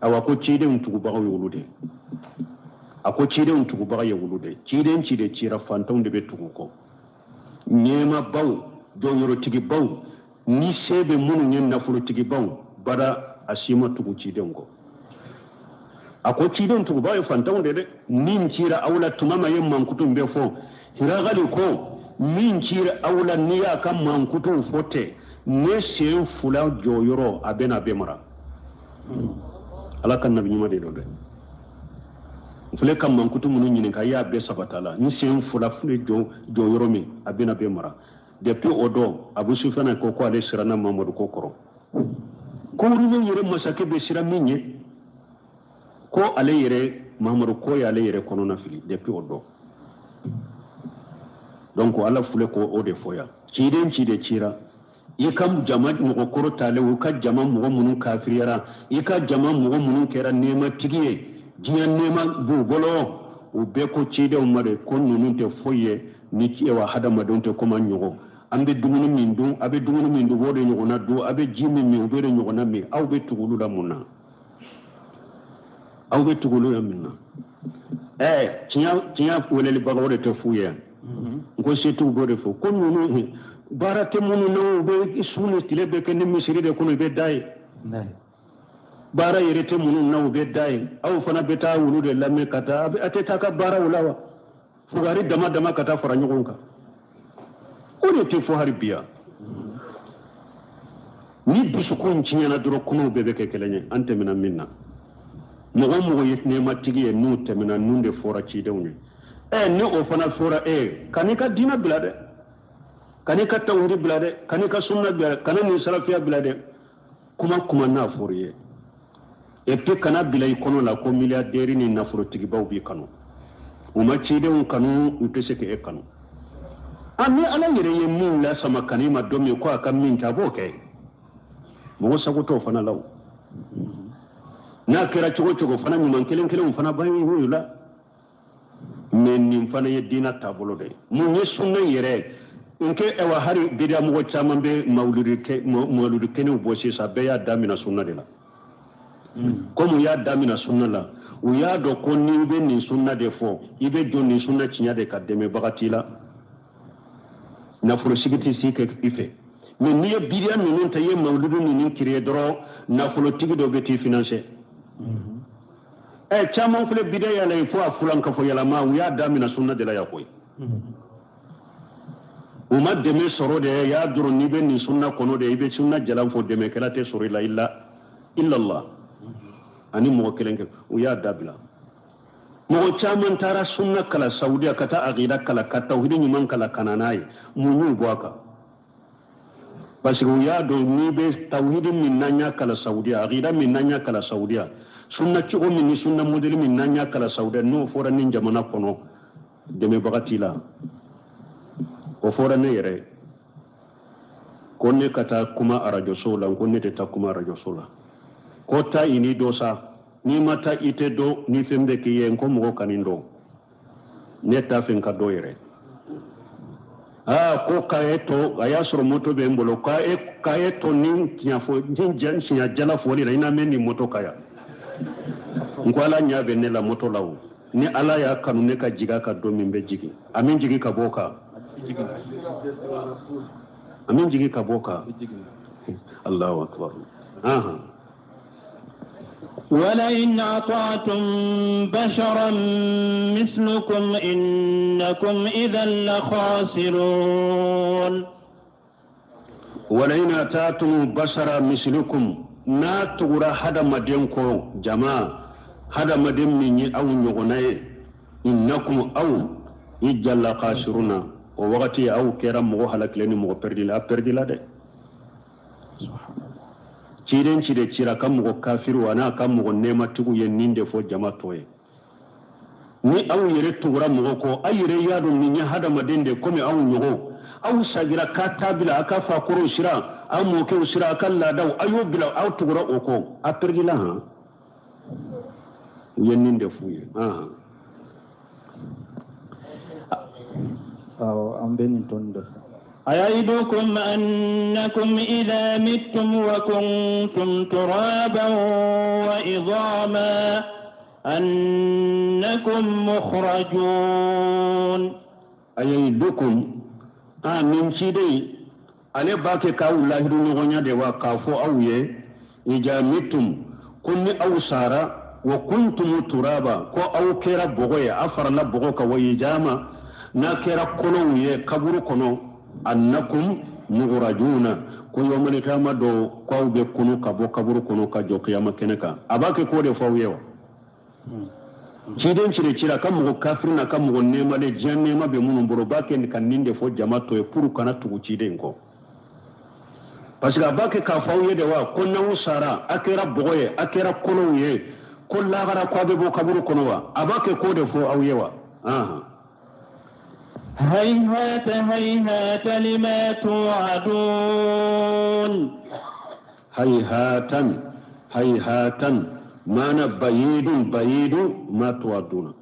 awa ko cidenw tugubagaw ye olu de. A ko cidenw tugubaga ye olu de. Ciden ci de cira, fantanw de bɛ tugu kɔ, ɲɛmabaw, jɔyɔrɔtigibaw, ni se bɛ minnu ye, nafolotigibaw, bada a si ma tugu cidenw kɔ. A ko cidenw tugubaga ye fantanw de dɛ. Min cira aw la tuma ma ye mankutu bɛ fɔ, Hiragali ko min cira aw la n'i y'a ka mankutuw fɔ tɛ, ne sen fila jɔyɔrɔ a bɛ na bɛɛ mara. Ala ka nabi ɲuman de don dɛ. N filɛ ka mankutu minnu ɲininka, i y'a bɛɛ sabata la, n sen fila filɛ jɔyɔrɔ min, a bɛna bɛɛ mara. Depuis o don, Abu Sufiyana ko ko ale siranna Mamadu ko kɔrɔ, ko Urumi yɛrɛ masakɛ bɛ siran min ye, ko ale yɛrɛ Mamadu ko y'ale yɛrɛ kɔnɔna fili depuis o don. Donc Ala filɛ ko o de fɔ yan, ciden ci de cira i ka jama mɔgɔ kɔrɔ talen, u ka jama mɔgɔ minnu kafiriyara, i ka jama mɔgɔ minnu kɛra nɛɛmatigi ye, diɲɛ nɛɛma b'u bolo, u bɛɛ ko cidenw ma de ko ninnu tɛ foyi ye ni wa hadamadenw tɛ komi an ɲɔgɔn. An bɛ dumuni min dun, a bɛ dumuni min dun, u b'o de ɲɔgɔnna dun, a bɛ ji min min, u b'o de ɲɔgɔnna min. Aw bɛ tugu olu la mun na? Aw bɛ tugu olu la mun na? Tiɲɛ tiɲɛ welelibagaw de tɛ f'u ye. N ko setigiw b'o de fɔ ko ninnu baara tɛ minnu na, u bɛ su ni tile bɛɛ kɛ ni misiri de kɔnɔ, i bɛ da ye. Baara yɛrɛ tɛ minnu na, u bɛ da ye. Aw fana bɛ taa wulu de lamɛn ka taa, a tɛ taa ka baaraw la wa? Fugari dama dama ka taa fara ɲɔgɔn kan, o de tɛ fɔ hali bi yan. Ni dusukun tiɲɛna dɔrɔn, kumaw bɛɛ bɛ kɛ kelen ye. An tɛmɛna min na, mɔgɔ o mɔgɔ ye nɛɛmatigi ye, n'u tɛmɛna, nun de fɔra cidenw ye. Ni o fana fɔra e, kan'i ka diinɛ bila dɛ, kan'i ka tawhidi bila dɛ, kan'i ka sunna bila dɛ, kana nin salafiya bila dɛ. Kuma kuma n'a fɔra i ye, et puis kana bila i kɔnɔ la ko milliardaire ni nafolotigibaw b'i kanu. U ma cidenw kanu, u tɛ se k'e kanu. A ni Ala yɛrɛ ye min lasama kan'i ma don min ko a ka min kɛ, a b'o kɛ. Mɔgɔ sago t'o fana la o. N'a kɛra cogo cogo fana, ɲuman kelen kelenw fana b'an y'o la. Mais nin fana ye diinɛ taabolo de ye. Mun ye sunna yɛrɛ n kɛ? Ayiwa, hali bidiya mɔgɔ caman bɛ mawuludu kɛnɛw bɔ sisan, bɛɛ y'a daminɛ sunna de la. Komi u y'a daminɛ sunna la, u y'a dɔn ko n'i bɛ nin sunna de fɔ, i bɛ jɔ nin sunna tiɲɛ de ka dɛmɛbaga t'i la, nafolosigi tɛ si kɛ i fɛ. Mais n'i ye bidiya ninnu ta, i ye mawuludu ninnu créer dɔrɔn, nafolotigi dɔ bɛ t'i financer. Caman filɛ bidiya yala ye fo a fulan ka fɔ yalama, u y'a daminɛ sunna de la yan koyi. U ma dɛmɛ sɔrɔ de, y'a dɔrɔn n'i bɛ nin sunna kɔnɔ de, i bɛ sunna jalan fɔ, dɛmɛkɛla tɛ sɔrɔ i la illa illallah. Ani mɔgɔ kelen kelen u y'a dabila. Mɔgɔ caman taara sunna kalan Saudiya ka taa aqida kalan ka tawhidi ɲuman kalan ka na n'a ye. Mun y'u bɔ a kan? Parce que u y'a dɔn n'i bɛ tawhidi min n'an y'a kalan Saudiya, aqida min n'an y'a kalan Saudiya, sunna cogo min ni sunna modèle min n'an y'a kalan Saudiya, n'o fɔra nin jamana kɔnɔ, dɛmɛbaga t'i la. O fɔra ne yɛrɛ ko ne ka taa kuma arajoso la, ko ne tɛ taa kuma arajoso la. Ko taa i ni dɔ sa, n'i ma taa i tɛ dɔn, ni fɛn bɛ k'i ye, n ko mɔgɔ ka nin dɔn. Ne t'a fɛ n ka dɔ yɛrɛ. Aa ko k'a e to, a y'a sɔrɔ moto bɛ n bolo, k'a e to ni tiɲɛ jala fɔli la, i n'a mɛn nin moto ka yan. N ko Ala ɲɛ bɛ ne la moto la o. Ni Ala y'a kanu ne ka jigin a kan don min bɛ jigin. A min jigin ka bɔ o kan. A min jigin ka bɔ o kan. Allahu akbar. Ahan. ولئن أطعتم بشرا مثلكم إنكم إذا لخاسرون. ولئن أطعتم بشرا مثلكم n'a tugura hadamaden kɔ jama hadamaden min ye aw ɲɔgɔnna ye, innakum aw idan lakhasiruna, o wagati aw kɛra mɔgɔ halakilen ni mɔgɔ perdila, a perdila dɛ. Ciden ci de cira ka mɔgɔ kafiriw a n'a ka mɔgɔ nɛɛmatigiw ye nin de fɔ jama tɔ ye. Ni aw yɛrɛ tugura mɔgɔ kɔ, aw yɛrɛ y'a dɔn nin ye hadamaden de komi aw ɲɔgɔn, aw sagira k'a ta bila a ka fakɔrɔw sira, aw mɔkɛw sira, a ka laadaw aw y'o bila, aw tugura o kɔ, a perdila han. U ye nin de f'u ye. Awɔ, an bɛ nin tɔni dɔ fɔ. أيعدكم أنكم إذا متم وكنتم ترابا وعظاما أنكم مخرجون. أيعدكم nin ciden ale b'a kɛ k'aw lahidu ɲɔgɔnya de wa, k'a fɔ aw ye إذا متم ko ni aw sara, wa kuntum turaba ko aw kɛra bɔgɔ ye, a farala bɔgɔ kan, wa ijama n'a kɛra kolow ye kaburu kɔnɔ, annakum mughrajuna ko yawmal qiyamah do k'aw bɛ kunu ka bɔ kaburu kɔnɔ ka jɔ kiyama kɛnɛ kan. A b'a kɛ k'o de fɔ aw ye wa? Ciden cire cira ka mɔgɔ kafiri n'a ka mɔgɔ nɛɛmalen, diɲɛ nɛɛma bɛ minnu bolo, b'a kɛ ka nin de fɔ jama tɔ ye pour kana tugu ciden kɔ. Parce que a b'a kɛ k'a fɔ aw ye de wa, ko n'aw sara a kɛra bɔgɔ ye, a kɛra kolow ye, ko lahara ko a bɛ bɔ kaburu kɔnɔ wa? A b'a kɛ k'o de fɔ aw ye wa? هيهات هيهات لما توعدون. هيهاتا هيهاتا معنى بعيد بعيد ما توعدون.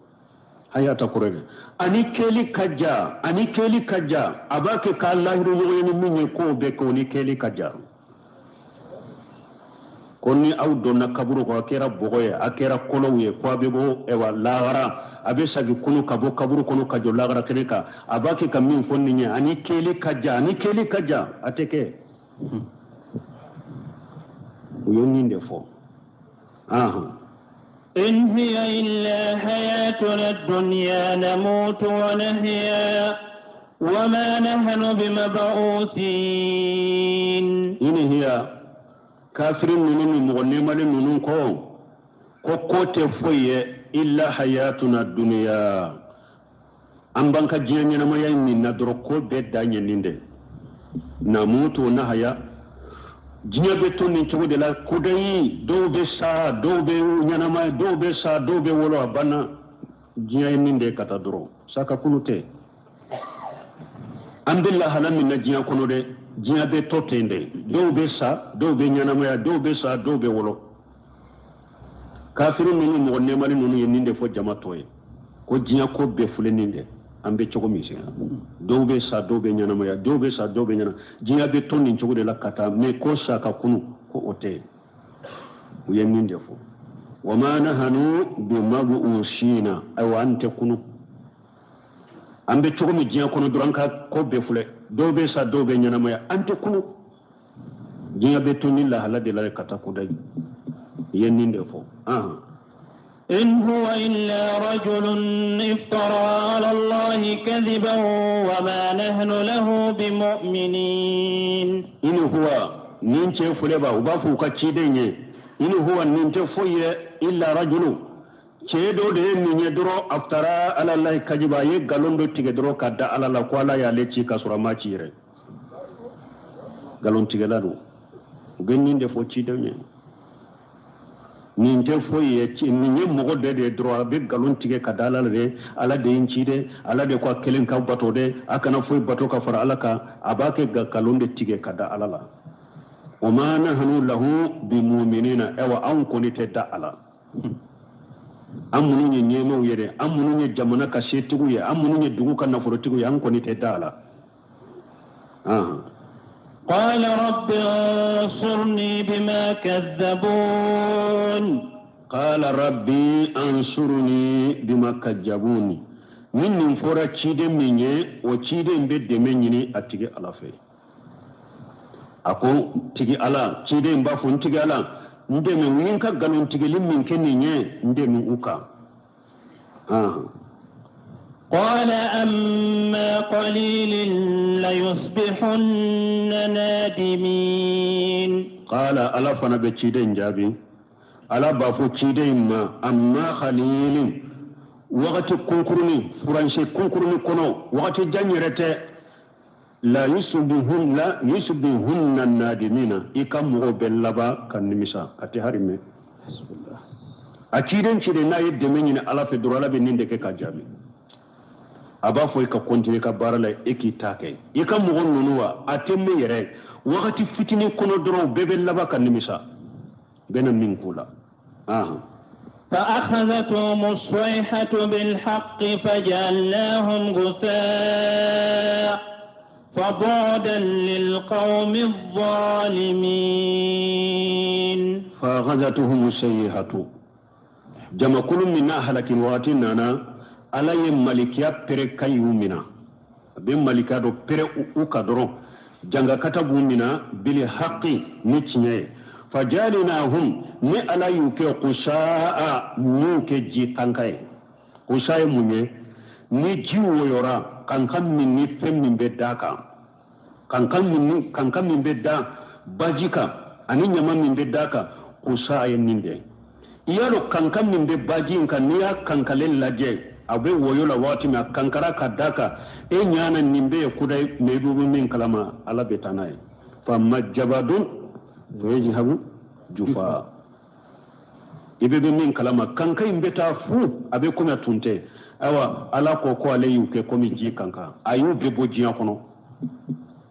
هيهات قرآن ani kɛli ka ja, ani kɛli ka ja, a b'a kɛ k'a lahiru ɲɔgɔn ye ni min ye k'o bɛ kɛ, o ni kɛli ka ja. Ko ni aw donna kaburu kɔnɔ, a kɛra bɔgɔ ye, a kɛra kolow ye, ko a bɛ bɔ ɛwa lahara, a bɛ sagi kunu ka bɔ kaburu kɔnɔ ka jɔ lahara kɛnɛ kan, a b'a kɛ ka min fɔ nin ye, ani kɛli ka ja, ani kɛli ka ja, a tɛ kɛ. U ye nin de fɔ. إن هي إلا حياتنا الدنيا نموت ونحيا وما نحن بمبعوثين. إن هي kafirin ninnu ni mɔgɔ nɛɛmalen ninnu kɔ ko tɛ foyi ye illa hayatuna duniya, an b'an ka diɲɛ ɲɛnamaya in min na dɔrɔn, ko bɛɛ dan ye nin de. Namutu nahaya, diɲɛ bɛ to nin cogo de la kudayi, dɔw bɛ sa, dɔw bɛ ɲɛnamaya, dɔw bɛ sa, dɔw bɛ wolo, a banna. Diɲɛ ye min de ye ka taa dɔrɔn, sa ka kunu tɛ. An bɛ lahala min na diɲɛ kɔnɔ dɛ, diɲɛ bɛ to ten de, dɔw bɛ sa, dɔw bɛ ɲɛnamaya, dɔw bɛ sa, dɔw bɛ wolo. Kafiri ninnu mɔgɔ nɛɛmalen ninnu ye nin de fɔ jama tɔ ye, ko diɲɛ ko bɛɛ filɛ nin de, an bɛ cogo min sisan, dɔw bɛ sa, dɔw bɛ ɲɛnamaya, dɔw bɛ sa, dɔw bɛ ɲɛnamaya, diɲɛ bɛ to nin cogo de la ka taa, mais ko sa ka kunu ko o tɛ. U ye nin de fɔ. Wa ma nahanu bimabu'usina, ayiwa an tɛ kunu, an bɛ cogo min diɲɛ kɔnɔ dɔrɔn, an ka ko bɛɛ filɛ, dɔw bɛ sa, dɔw bɛ ɲɛnamaya, an tɛ kunu, diɲɛ bɛ to ni lahala de la ka taa kudayi. I ye nin de fɔ. إن هو إلا رجل افترى على الله كذبا وما نحن له بمؤمنين. In huwa nin cɛ filɛ ba, u b'a fɔ u ka ciden ye In huwa, nin tɛ foyi ye, illa rajulu, cɛ dɔ de ye nin ye dɔrɔn, aftara alalahi kajiba, a ye nkalon dɔ tigɛ dɔrɔn ka da Ala la ko Ala y'ale ci ka sɔrɔ a ma ci yɛrɛ. Nkalontigɛla don. U bɛ nin de fɔ cidenw ye. Nin tɛ foyi ye, nin ye mɔgɔ dɔ de ye dɔrɔn, a bɛ nkalon tigɛ ka da Ala la dɛ. Ala de ye n ci dɛ, Ala de ko a kelen ka bato dɛ, a kana foyi bato ka fara Ala kan. A b'a kɛ ka nkalon de tigɛ ka da Ala la. Wa ma nahnu lahu bimuminina, ayiwa, anw kɔni tɛ da a la. An minnu ye ɲɛmaaw ye dɛ, an minnu ye jamana ka setigiw ye, an minnu ye dugu ka nafolotigiw ye, an kɔni tɛ da a la. قال رب انصرني بما كذبون. قال ربي انصرني بما كذبوني. Ni nin fɔra ciden min ye, o ciden bɛ dɛmɛ ɲini a tigi Ala fɛ. A ko tigi Ala, ciden b'a fɔ: n tigi Ala, n dɛmɛ, n ye n ka nkalontigɛli min kɛ nin ye, n dɛmɛ u kan. قال أما قليل ليصبحن نادمين. قال, Ala fana bɛ ciden jaabi. Ala b'a fɔ ciden ma: amma qalilin, wagati kunkurunin, furancɛ kunkurunin kɔnɔ, wagati jan yɛrɛ tɛ, la yusbihun la yusbihunna nadimina, i ka mɔgɔw bɛ laban ka nimisa, a tɛ hari mɛn. A ciden n'a ye dɛmɛ ɲini Ala fɛ dɔrɔn, Ala bɛ nin de kɛ ka jaabi. A b'a fɔ i ka continuer ka baara la, e k'i ta kɛ. I ka mɔgɔ ninnu wa, a tɛ mɛn yɛrɛ, wagati fitinin kɔnɔ dɔrɔn, bɛɛ bɛ laban ka nimisa, bɛɛ na min k'u la. فأخذتهم الصيحة بالحق فجعلناهم غثاء فبعدا للقوم الظالمين. فأخذتهم الصيحة, jamakulu min n'a halaki wagati nana, Ala ye malikiya pere kan y'u mina, a bɛ malikiya dɔ pere u ka dɔrɔn, jangakata b'u mina, bil haqi, ni tiɲɛ ye, fajalinahum, ni Ala y'u kɛ kusaa, n'u kɛ ji kanka ye. Kusa ye mun ye? Ni ji woyora, kankan min ni fɛn min bɛ da kan, kankan min ni kankan min bɛ da baji kan ani ɲama min bɛ da kan, kusa ye nin de. I y'a dɔn, kankan min bɛ baji in kan, n'i y'a kankalen lajɛ, a bɛ woyo la waati min, a kankara ka da kan, e ɲana nin bɛ ye kudayi, mɛ i bɛ min kalama, Ala bɛ taa n'a ye. Fama jabadun fayajhabu jufa, i bɛ min kalama, kankan in bɛ taa fu, a bɛ komi a tun tɛ. Ayiwa, Ala ko ko ale y'u kɛ komi ji kankan, a y'u bɛɛ bɔ diɲɛ kɔnɔ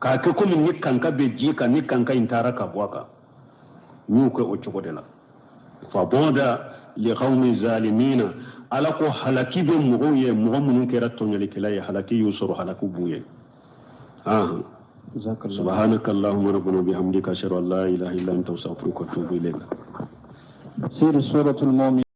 k'a kɛ komi ni kankan bɛ ji kan, ni kankan in taara ka bɔ a kan, n y'u kɛ o cogo de la. Fa bɔda liqawmi zalimina, Ala ko halaki bɛ mɔgɔw ye, mɔgɔ minnu kɛra tɔɲɔlikɛla ye, halaki y'u sɔrɔ, halaki b'u ye. سبحانك اللهم ربنا بحمدك، أشهد أن لا إله إلا أنت، أستغفرك وأتوب إليك. سير سورة المؤمنون.